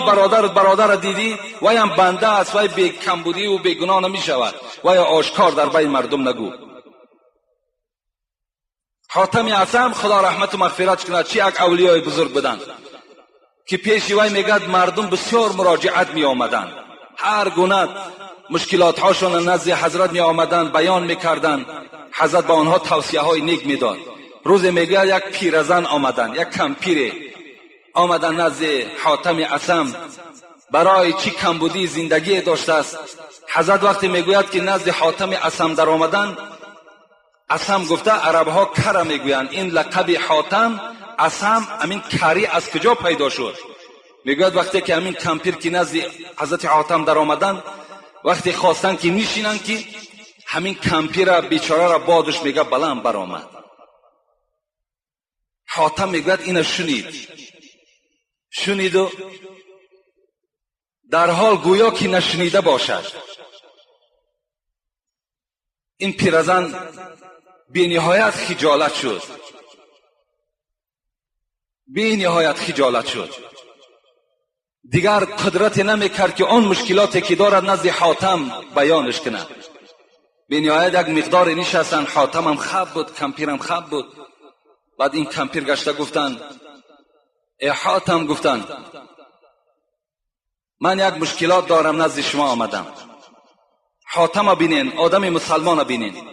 A: برادر دیدی، وی هم بنده است، وی بی کمبودی و بی گناه نمیشود، وی آشکار در بین مردم نگو. حاتم اعصم خدا رحمت و مغفرت کند، چی یک اولیای بزرگ بودند که پیش وی میگد مردم بسیار مراجعت می آمدند، هر گونه مشکلات هاشون نزد حضرت می آمدند، بیان میکردند، حضرت به آنها توصیه های نیک میداد. روز میگه یک پیرزن آمدند، یک کمپیر آمدن نزد حاتم اعصم، برای چی کمبودی زندگی داشته است. حضرت وقتی میگوید که نزد حاتم اعصم در آمدن، اعصم گفته عرب ها کره میگویند، این لقب حاتم اعصم همین کری از کجا پیدا شد؟ میگوید وقتی که همین کمپیر که نزد حضرت حاتم در آمدن، وقتی خواستن که نشینن که همین کمپیر بیچاره را بادش میگه بلند برآمد. حاتم میگوید اینو شنید و در حال گویا که نشنیده باشد. این پیرزن بی نهایت خجالت شد، بی نهایت خجالت شد، دیگر قدرت نمیکرد که آن مشکلاتی که دارد نزد حاتم بیانش کند. بی نهایت یک مقدار نشستن، حاتم هم خب بود، کمپیر هم خب بود. بعد این کمپیر گشته گفتن ای حاتم، گفتن من یک مشکلات دارم نزد شما آمدم. حاتم بینین، آدم مسلمان بینین،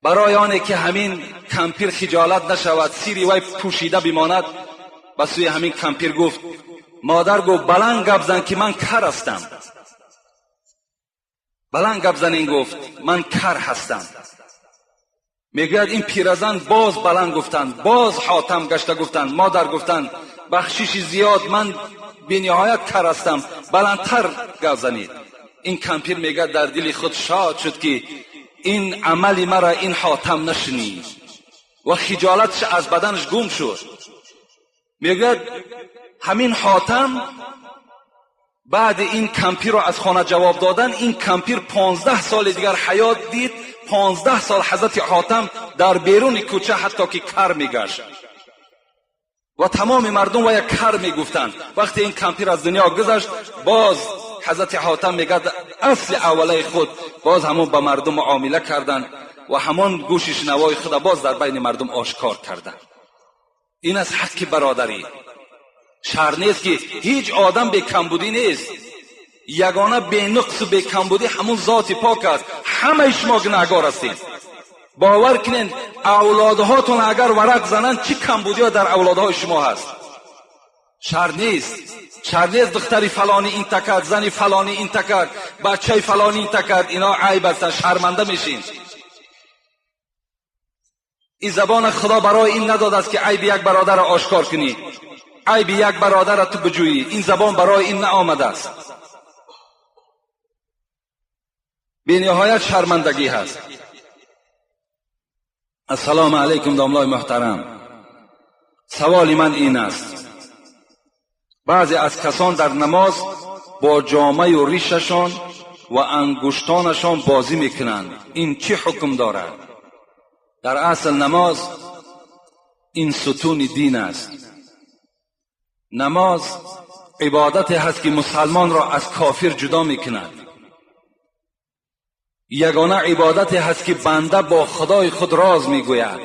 A: برای آنه که همین کمپیر خجالت نشود، سیری وی پوشیده بماند، به سوی همین کمپیر گفت مادر گفت بلند گپ زن که من کر هستم. بلند گپ زن، این گفت من کر هستم. میگوید این پیرزن باز بلند گفتند، باز حاتم گشته گفتند مادر گفتند بخشش زیاد، من بی نهایت کر هستم، بلندتر گپ زنید. این کمپیر میگه در دل خود شاد شد که این عمل مرا این حاتم نشنید و خجالتش از بدنش گم شد. میگه همین حاتم بعد این کمپیر رو از خانه جواب دادن، این کمپیر 15 سال دیگر حیات دید. 15 سال حضرت حاتم در بیرون کوچه حتی که کر میگشت و تمام مردم و یک کر میگفتند. وقتی این کمپیر از دنیا گذشت، باز حضرت حاتم میگه اصل اوله خود باز همون به مردم معامله کردند و همون گوش شنوای خود باز در بین مردم آشکار کردند. این از حق برادری. شر نیست که هیچ آدم به کمبودی نیست، یگانه به نقص و به کمبودی همون ذات پاک است. همه شما گناهگار هستید. باور کنین اولادهاتون اگر ورق زنند چی کمبودی ها در اولادهای شما هست. شر نیست، شر نیست دختری فلانی این تکرد، زنی فلانی این تکرد، بچه فلانی این تکرد، اینا عیب هستن، شرمنده میشین. این زبان خدا برای این نداد است که عیب یک برادر را آشکار کنی، عیب یک برادر را تو بجویی. این زبان برای این نآمده است. بی نهایت شرمندگی هست. السلام علیکم داملای محترم. سوال من این است، بعضی از کسان در نماز با جامه و ریششان و انگشتانشان بازی میکنند، این چه حکم دارد؟ در اصل نماز این ستون دین است. نماز عبادت هست که مسلمان را از کافر جدا میکند. یگانه عبادت هست که بنده با خدای خود راز میگوید.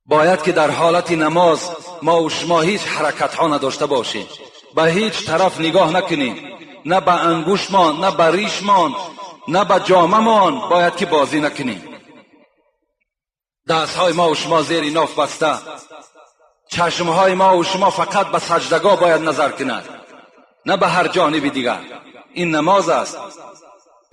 A: باید که در حالت نماز ما و شما هیچ حرکت ها نداشته باشیم، به هیچ طرف نگاه نکنیم، نه به انگوشمان، نه به ریشمان، نه به جامه‌مان باید که بازی نکنیم. دستهای ما و شما زیر ناف بسته، چشمهای ما و شما فقط به سجدگاه باید نظر کند، نه به هر جانب دیگر. این نماز است.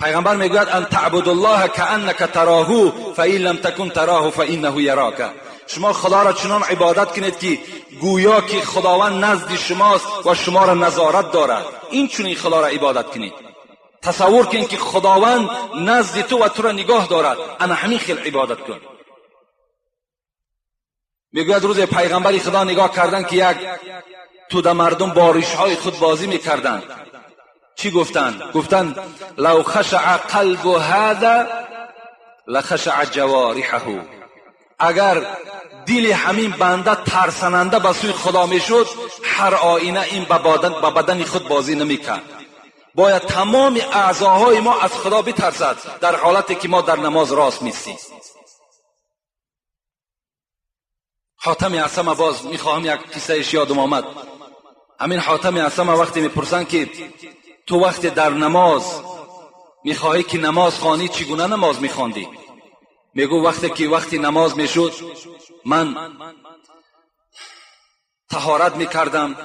A: پیغمبر میگوید ان تعبد الله کأنک تراه فإن لم تکن تراه فإنه یراک. شما خدا را چنان عبادت کنید که گویا که خداوند نزد شماست و شما را نظارت دارد. این چنین خدا را عبادت کنید. تصور کن که خداوند نزد تو و تو را نگاه دارد، انا همین خیل عبادت کن. میگوید روز پیغمبر خدا نگاه کردن که یک توده مردم با ریشهای خود بازی میکردند. چی گفتند؟ گفتند لو خشع قلب هذا لخشع جوارحه. اگر دل همین بنده ترسننده به سوی خدا میشد، هر آینه این به بدن خود بازی نمیکرد. باید تمام اعضاهای ما از خدا بترسد در حالتی که ما در نماز راست میستیم. حاتم اصم باز میخواهم یک قصهش یادم آمد. همین حاتم اصم وقتی میپرسن که تو وقتی در نماز میخواهی که نماز خوانی چگونه نماز میخواندی؟ میگو وقتی که وقتی نماز میشد من طهارت میکردم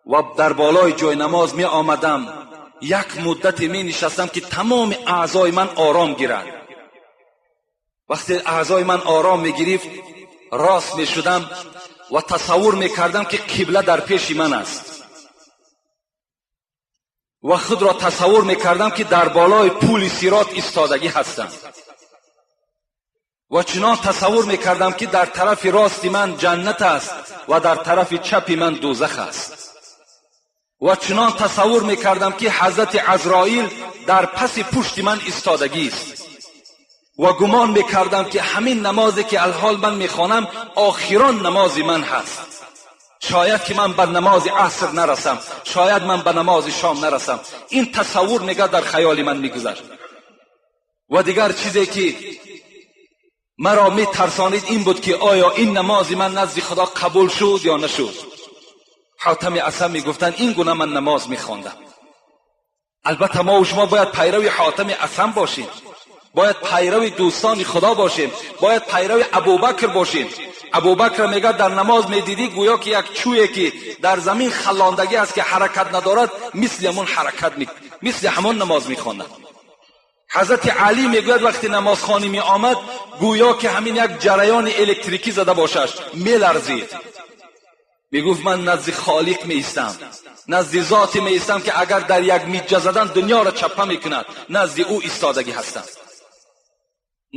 A: و در بالای جای نماز می آمدم، یک مدت می نشستم که تمام اعضای من آرام گیرد. وقتی اعضای من آرام می گرفت راست می شدم و تصور می کردم که قبله در پیش من است و خود را تصور می کردم که در بالای پول صراط ایستادگی هستم و چنان تصور می کردم که در طرف راست من جنت است و در طرف چپ من دوزخ است و چنان تصور می کردم که حضرت عزرائیل در پس پشت من ایستادگی است و گمان می کردم که همین نمازی که الحال من می خوانم آخران نماز من هست. شاید که من به نماز عصر نرسم، شاید من به نماز شام نرسم. این تصور نگه در خیال من میگذشت. و دیگر چیزی که مرا می ترسانید این بود که آیا این نماز من نزد خدا قبول شد یا نشد. حاتم اصم می گفتن این گونه من نماز می خواندم. البته ما و شما باید پیرو حاتم اصم باشیم، باید پیرو دوستان خدا باشیم، باید پیرو ابوبکر باشیم. ابوبکر میگه در نماز میدیدی گویا که یک چویی که در زمین خلاندگی است که حرکت ندارد، مثل همون حرکت مثل همون نماز میخواند. حضرت علی میگوید وقتی نمازخوانی می آمد گویا که همین یک جریان الکتریکی زده باشش، میلرزید. میگفت من نزد خالق می ایستم، نزد ذاتی می ایستم که اگر در یک میجه زدن دنیا را چپه میکند، نزد او ایستادگی هستم.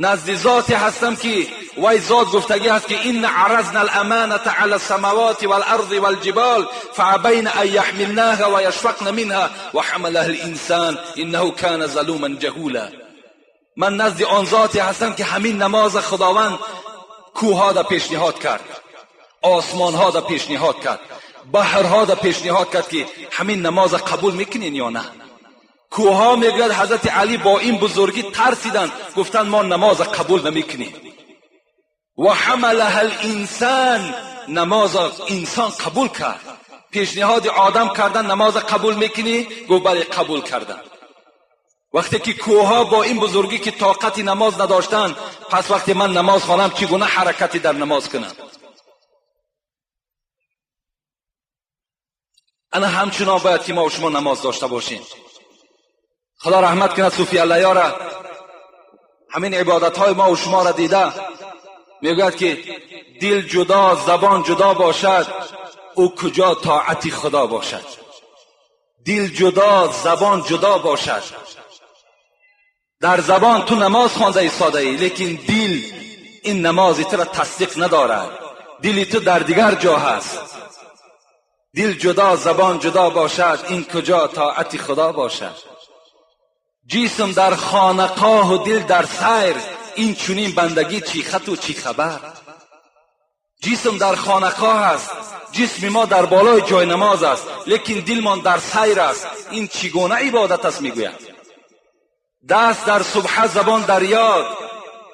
A: نزد ذاتی هستم که وی ذات گفتگی هست که این عرضنا الامانة علی السماوات والارض والجبال فابین ان یحملناها و یشفقن منها و حملها الانسان انه کان ظلوما جهولا. من نزد آن ذاتی هستم که همین نماز خداوند کوهها را پیشنهاد کرد، آسمانها را پیشنهاد کرد، بحرها را پیشنهاد کرد که همین نماز قبول میکنین یا نه. کوها میگوید حضرت علی با این بزرگی ترسیدند، گفتند ما نماز قبول نمیکنیم. و حملها الانسان، نماز انسان قبول کرد. پیشنهاد آدم کردن نماز قبول میکنی؟ گفت بله قبول کردم. وقتی که کوها با این بزرگی که طاقت نماز نداشتند، پس وقتی من نماز خوانم چگونه حرکتی در نماز کنم؟ انا همچنان باید که ما و شما نماز داشته باشیم. خدا رحمت کند صوفی الله را، همین عبادت های ما و شما را دیده میگوید که دل جدا زبان جدا باشد او کجا طاعت خدا باشد. دل جدا زبان جدا باشد. در زبان تو نماز خوانده ایستاده ای، لیکن دل این نماز تو را تصدیق ندارد، دل تو در دیگر جا هست. دل جدا زبان جدا باشد این کجا طاعت خدا باشد. جسم در خانقاه و دل در سیر، این چنین بندگی چی خط و چی خبر. جسم در خانقاه است، جسم ما در بالای جای نماز است، لیکن دلمان در سیر است. این چگونه عبادت است؟ میگوید دست در سبحه زبان در یاد،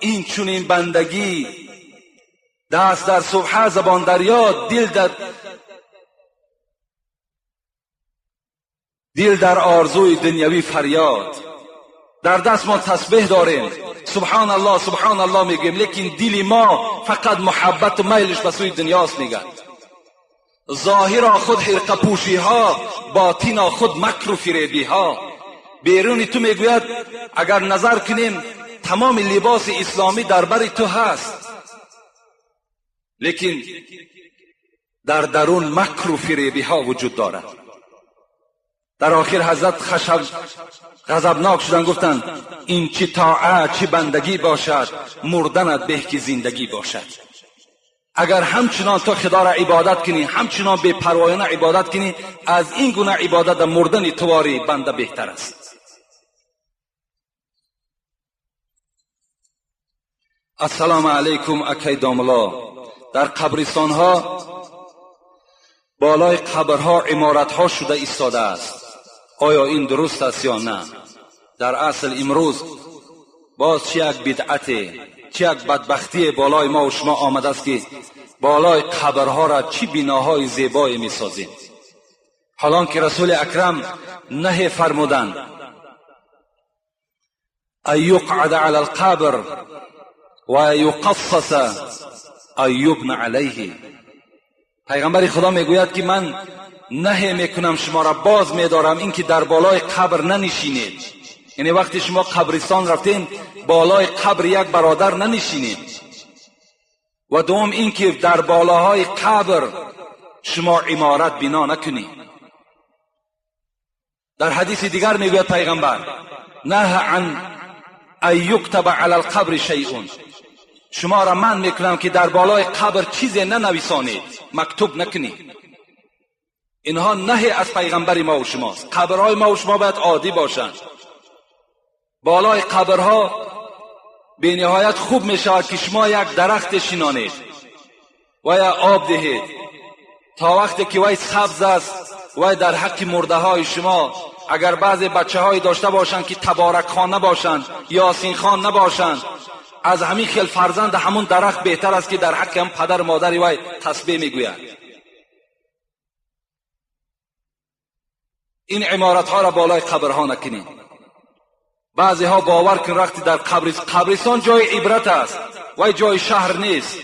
A: این چنین بندگی دست در سبحه، زبان در یاد، دل در آرزوی دنیوی فریاد. در دست ما تسبیح داریم، سبحان الله سبحان الله میگیم، لیکن دل ما فقط محبت و میلش به سوی دنیاست. میگه ظاهرا خود حرقه پوشی ها، باطنا خود مکر و فریبی ها. بیرون تو میگوید اگر نظر کنیم تمام لباس اسلامی در بر تو هست، لیکن در درون مکر و فریبی ها وجود دارد. در آخر حضرت غضبناک شدن، گفتند این چی طاعت چی بندگی باشد، مردنت به که زندگی باشد. اگر همچنان تو خدا را عبادت کنی، همچنان بی پروایانه عبادت کنی، از این گونه عبادت مردن تواری بنده بهتر است. السلام علیکم اکی داملا. در قبرستان ها بالای قبرها عمارت ها شده ایستاده است، آیا این درست است یا نه؟ در اصل امروز باز چه یک بدعت، چه یک بدبختی بالای ما و شما آمده است که بالای قبرها را چی بناهای زیبایی می سازیم، حالان که رسول اکرم نهی فرمودند ان یقعد علی القبر و یقصص ان یبنى علیه. پیغمبر خدا میگوید که من نهی میکنم، شما را باز میدارم اینکه در بالای قبر ننشینید. یعنی وقتی شما قبرستان رفتین بالای قبر یک برادر ننشینید. و دوم اینکه در بالاهای قبر شما عمارت بنا نکنید. در حدیث دیگر میگوید پیغمبر نه عن ان یکتب علی القبر شیء، شما را من میکنم که در بالای قبر چیزی ننویسانید، مکتوب نکنید. اینها نهی از پیغمبر ما و شماست. قبرهای ما و شما باید عادی باشند. بالای قبرها به نهایت خوب می شود که شما یک درخت شینانید و یا آب دهید تا وقتی که وی سبز است. وی در حق مرده های شما اگر بعضی بچه های داشته باشند که تبارک خان نباشند، یاسین خان نباشند، از همین خیل فرزند همون درخت بهتر است که در حق هم پدر مادری وی تسبیح میگوید. این عمارت ها را بالای قبرها نکنید. بعضی ها باور کن وقتی در قبرستان جای عبرت است، وی جای شهر نیست.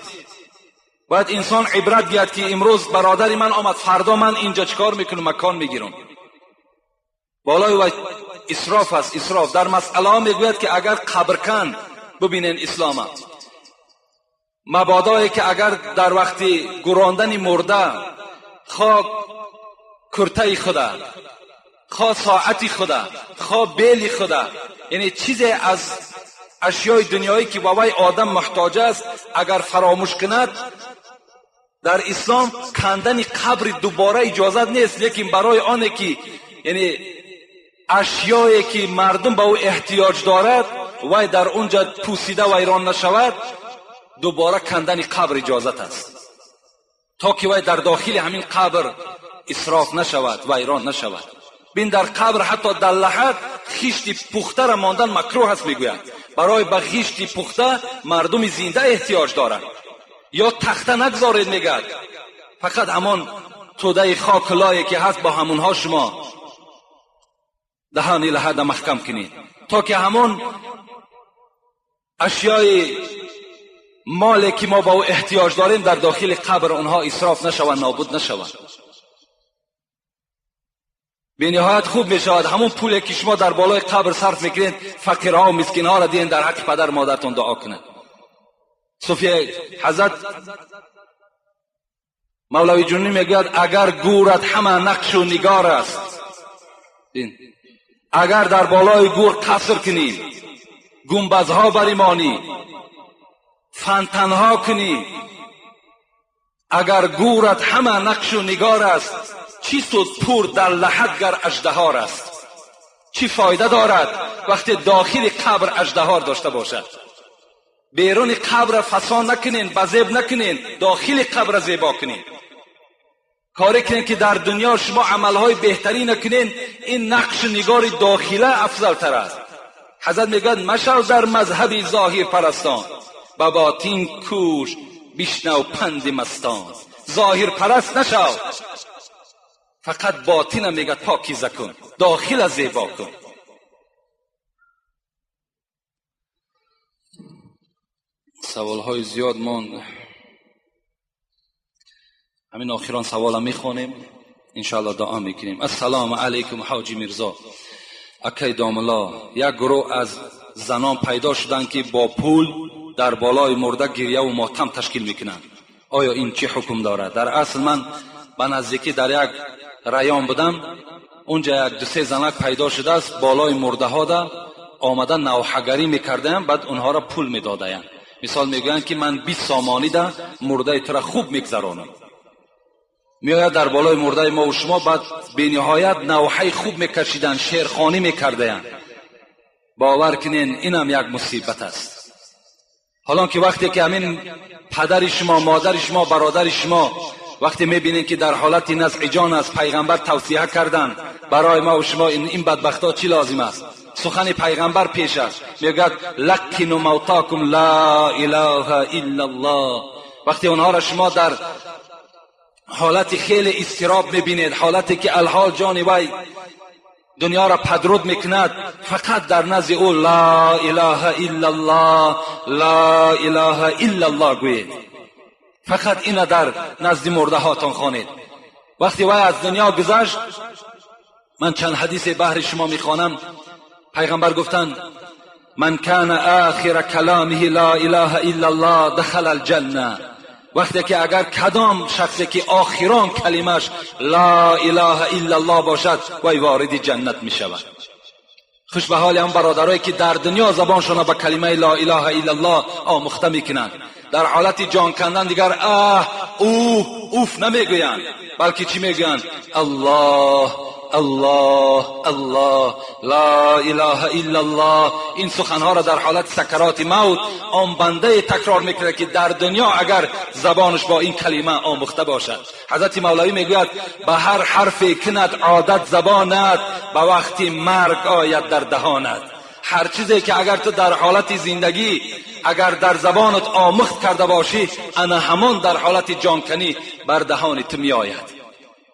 A: باید انسان عبرت گیرد که امروز برادر من آمد، فردا من اینجا چیکار میکنم، مکان میگیرم. بالای وی اسراف است، اسراف. در مسئله ها میگوید که اگر قبر کن، ببینین اسلام مبادایی که اگر در وقتی گراندن مرده خواه کرته خدا، خواه ساعتی خدا، خواه بیلی خدا، یعنی چیزی از اشیای دنیایی که بابای آدم محتاج است اگر فراموش کند، در اسلام کندن قبر دوباره اجازت نیست. لیکن برای آنه که یعنی اشیایی که مردم به او احتیاج دارد وی در اونجا پوسیده ویران نشود، دوباره کندن قبر اجازت است تا که وی در داخل همین قبر اسراف نشود، ویران نشود. بین در قبر حتی در لحد خشت پخته را ماندن مکروه است. میگوید برای به خشت پخته مردم زنده احتیاج دارند. یا تخته نگذارید، میگد فقط همان توده خاک لایه که هست با همونها شما دهان لحد محکم کنید تا که همون اشیای مالی که ما با او احتیاج داریم در داخل قبر اونها اسراف نشود، نابود نشود. به نهایت خوب می شود همون پولی که شما در بالای قبر صرف میکنید فقیرها و مسکینها را دین در حق پدر مادرتون دعا کنند. صوفیه حضرت مولوی جنونی میگوید اگر گورت همه نقش و نگار است، اگر در بالای گور قصر کنی، گنبدها بریمانی، فنتنها کنی، اگر گورت همه نقش و نگار است، چی سود پور در لحد گر اژدهار است؟ چی فایده دارد وقتی داخل قبر اژدهار داشته باشد؟ بیرون قبر فسان نکنین، بزیب نکنین، داخل قبر زیبا کنین. کاری کنین که در دنیا شما عملهای بهتری نکنین، این نقش نگار داخله افضل تر است. حضرت میگوید مشو در مذهب ظاهر پرستان، به باطن کوش бишнав панди мастон. Зоҳир параст нашав, фақат ботина мегӯяд покиза кун, дохила зебо кун. Саволҳои зиёд монд. Ҳамин охирон савола мехонем, иншоалло дуо мекунем. Ассалому алайкум ҳоҷи Мирзо. Акай домулло, як гурӯҳ аз занон пайдо шуданд, ки бо пул дар болои мурда гирьяву мотам ташкил мекунанд. Оё ин чӣ ҳукм дорад? Дар асл ман ба наздикӣ дар як район будам, унҷа як ду-се занак пайдо шудааст, болои мурдаҳода омада навҳагарӣ мекардаянд, баъд онҳоро пул медодаянд. Мисол мегӯянд, ки ман 20 сомонида мурдаи тура хуб мегзаронам. Меояд дар болои мурдаи мо ва шумо, баъд бениҳоят навҳаи хуб мекашиданд, шеърхонӣ мекардаянд. Бовар кунен, инам як мусибат аст. Ҳолон ки вақте ки ҳамин падари шумо, модари шумо, бародари шумо вақте мебинед, ки дар ҳолати назъи ҷон аст, пайғамбар тавсия карданд барои мо ва шумо ин бадбахтҳо чӣ лозим аст? Сухани пайғамбар пеш аст, мегӯяд лаққину мавтокум ла илаҳа иллаллоҳ. Вақте онҳоро шумо дар ҳолати хеле изтироб мебинед, ҳолате ки алҳол ҷони вай дунёро падруд мекунад, фақат дар назди ӯ ла илаҳа иллаллоҳ, ла илаҳа иллаллоҳ гӯед. Фақат ина дар назди мурдаҳотон хонед. Вақте вай аз дунё гузашт, ман чанд ҳадисе баҳри шумо мехонам. Пайғамбар гуфтанд: ман кана охира каломиҳи ла илаҳа иллаллоҳ дахала алҷанна. Вақте ки агар кадом шахсе ки охирон калимаш ла илаҳа иллаллоҳ бошад, вай вориди ҷаннат мешавад. Хуш ба ҳоли ҳам бародарое ки дар дунё забоншонро ба калимаи ла илаҳа иллаллоҳ омӯхта мекунанд. Дар ҳолати ҷон кандан дигар аҳ, уҳ, уф намегӯянд, балки чӣ мегӯянд? Аллоҳ, аллоҳ, аллоҳ, ла илаҳа иллаллоҳ. Ин суханҳоро дар ҳолати сакароти мавт он бандае такрор мекунад, ки дар дунё агар забонаш бо ин калима омӯхта бошад. Ҳазрати Мавлавӣ мегӯяд: ба ҳар ҳарфе кунад одат забонат, ба вақти марг ояд дар даҳонат. Ҳар чизе ки агар ту дар ҳолати зиндагӣ агар дар забонат омӯхт карда бошӣ, ана ҳамон дар ҳолати ҷонканӣ бар даҳони ту меояд.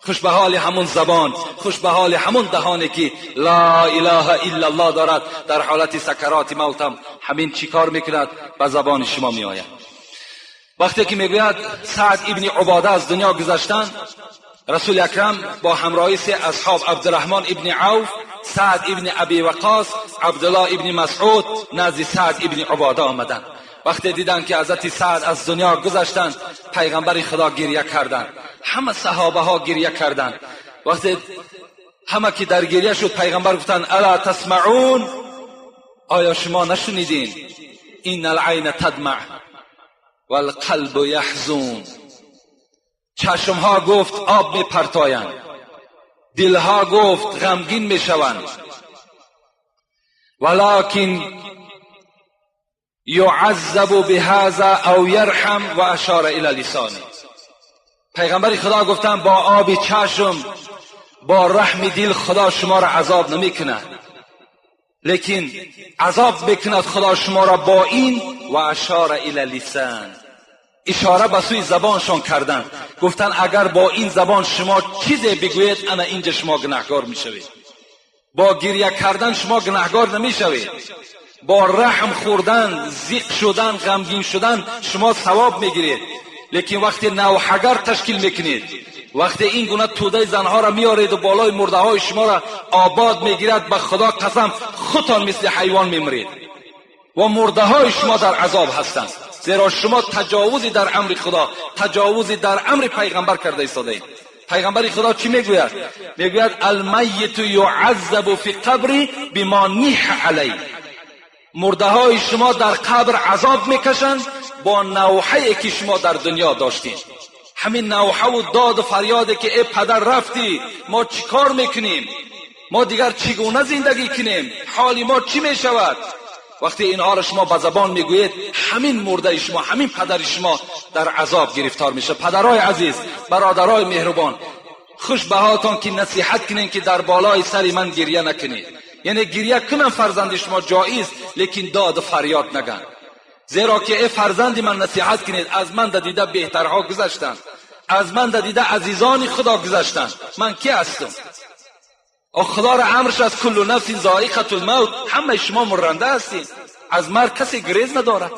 A: Хуш ба ҳоли ҳамон забон, хуш ба ҳоли ҳамон даҳоне ки ла илаҳа иллаллоҳ дорад, дар ҳолати сакароти мавтам ҳамин чӣ кор мекунад? Ба забони шумо меояд. Вақте ки мегӯяд Саъд ибни Убода аз дунё гузаштанд, Расули Акрам бо ҳамроҳи се асҳоб Абдурраҳмон ибни Авф, Саъд ибни Аби Ваққос, Абдуллоҳ ибни Масъуд назди Саъд ибни Убода омаданд. Вақте диданд ки ҳазрати Саъд аз дунё гузаштанд, пайғамбари Худо гирья карданд, ҳама саҳобаҳо гирья карданд. Вақте ҳама ки дар гирья шуд, пайғамбар гуфтанд: ала тасмаун, оё шумо нашунидин? Инна алайна тадмаъ валқалбу яҳзун. Чашмҳо гуфт об мепартоянд, дилҳо гуфт ғамгин мешаванд. Валакин юаззабу биҳаза ав ярҳам ва ашора ила лисони. Пайғамбари Худо гуфтанд: бо оби чашм, бо раҳми дил Худо шуморо азоб намекунад, лекин азоб мекунад Худо шуморо бо ин ва ашора ила лисан. Ишора ба сӯи забоншон карданд, гуфтанд: агар бо ин забон шумо чизе бигӯед, ана инҷа шумо гунаҳкор мешавед. Бо гирья кардан шумо гунаҳкор намешавед, бо раҳм хӯрдан, зиқ шудан, ғамгин шудан шумо савоб мегиред. Лекин вақте навҳагар ташкил мекунед, вақте ин гуна тӯдаи занҳоро меореду болои мурдаҳои шуморо обод мегирад, ба Худо қасам, худтон мисли ҳайвон мемиред ва мурдаҳои шумо дар азоб ҳастанд, зеро шумо таҷовузи дар амри Худо, таҷовузи дар амри пайғамбар карда истодаед. Пайғамбари Худо чӣ мегӯяд? Мегӯяд: алмайиту юаззабу фи қабри бима ниҳа алайҳ. Мурдаҳои шумо дар қабр азоб мекашанд бо навҳае ки шумо дар дунё доштед. Ҳамин навҳаву доду фарёде ки э падар рафтӣ, мо чӣ кор мекунем? Мо дигар чӣ гуна зиндагӣ кунем? Ҳоли мо чӣ мешавад? Вақте инҳоро шумо ба забон мегӯед, ҳамин мурдаи шумо, ҳамин падари шумо дар азоб гирифтор мешавад. Падарҳои азиз, бародарои меҳрубон, хуш ба ҳолтон ки насиҳат кунед, ки дар болои сари ман гирья накунед. Яъне гирья кунам фарзанди шумо ҷоиз, лекин доду фарёд наган. Зеро ки эй фарзанди ман насиҳат кунед, аз ман дида беҳтарҳо гузаштанд, аз ман дида азизони Худо гузаштанд, ман ки ҳастам? Худо ра амрш аст куллу нафсин зоиқатул мавт, ҳамаи шумо мурранда ҳастед, аз марг касе грез надорад.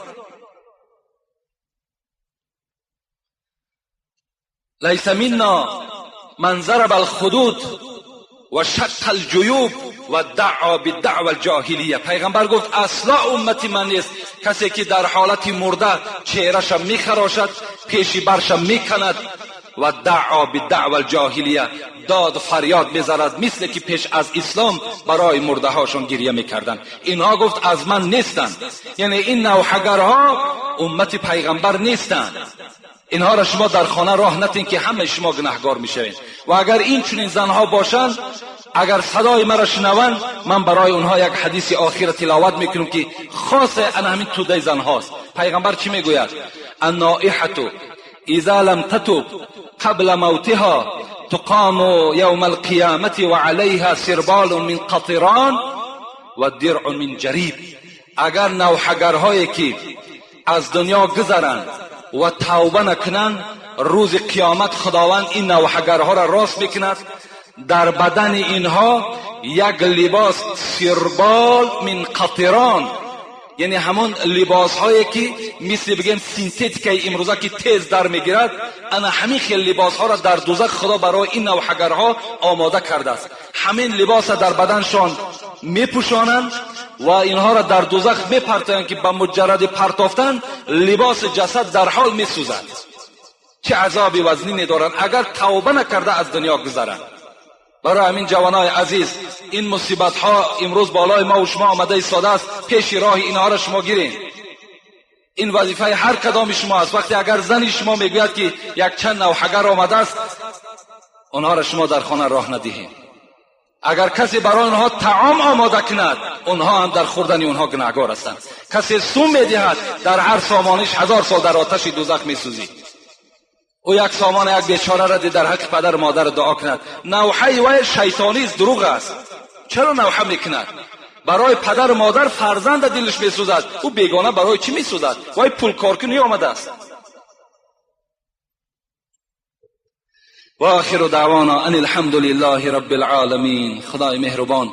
A: لیس منا من ضرب الخدود و شق الجیوب و دعا بالدعوى الجاهلیه. پیغمبر گفت اصلا امتی من نیست کسی که در حالت مرده چهره‌ش میخراشد، پیشی برش میکند و دعا بالدعوى الجاهلیه، داد فریاد میزند مثل که پیش از اسلام برای مرده هاشون گریه میکردند. اینها گفت از من نیستند، یعنی این نوحه‌گرها امت پیغمبر نیستند. اینها را شما در خانه راه نتین که همه شما گناهگار میشوین. و اگر این چنین زنها باشند، اگر صدای مرا شنوند، من برای اونها یک حدیث آخر تلاوت میکنم که خاص انا همین توده زنهاست. پیغمبر چی میگوید؟ النائحة اذا لم تتب قبل موتها تقام یوم القیامة وعلیها سربال من قطران و درع من جریب. اگر نوحه‌گرهایی که از دنیا گذرند و توبه نکنند، روز قیامت خداوند این نوحه‌گرها را راست میکند، در بدن اینها یک لباس سربال من قطران، یعنی همون لباس هایی که مثل بگیم سینتتیک امروزه که تیز در میگیرد، انا همین خیلی لباس ها را در دوزخ خدا برای این نوحه‌گرها آماده کرده است. همین لباس را در بدنشان میپوشانند و اینها را در دوزخ میپرتایند که به مجرد پرتافتن لباس جسد در حال میسوزد. چه عذابی وزنی دارند اگر توبه نکرده از دنیا گذرند. برای همین جوانای عزیز، این مصیبت ها امروز بالای ما و شما آمده ایستاده است، پیش راه اینها را شما گیرین. این وظیفه هر کدام شما است. وقتی اگر زنی شما میگوید که یک چند نوحه‌گر آمده است، آنها را شما در خانه راه ندهید. اگر کسی برای آنها طعام آماده کند، آنها هم در خوردن آنها گناهگار هستند. کسی سوم میدهد، در هر سامانش 1000 سال در آتش دوزخ میسوزید. او یک سامان یک بیچاره را در حق پدر و مادر دعا کند. نوحه وی شیطانی است، دروغ است. چرا نوحه میکند؟ برای پدر و مادر فرزند دلش میسوزد، او بیگانه برای چی میسوزد؟ وی پول کارکنی آمده است. و آخر دعوانا ان الحمد لله رب العالمین. خدای مهربان،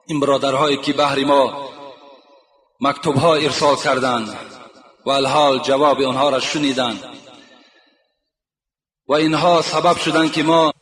A: این برادرهایی که بهر ما مکتوبها ارسال کردند و الحال جواب آنها را شنیدند و اینها سبب شدند که ما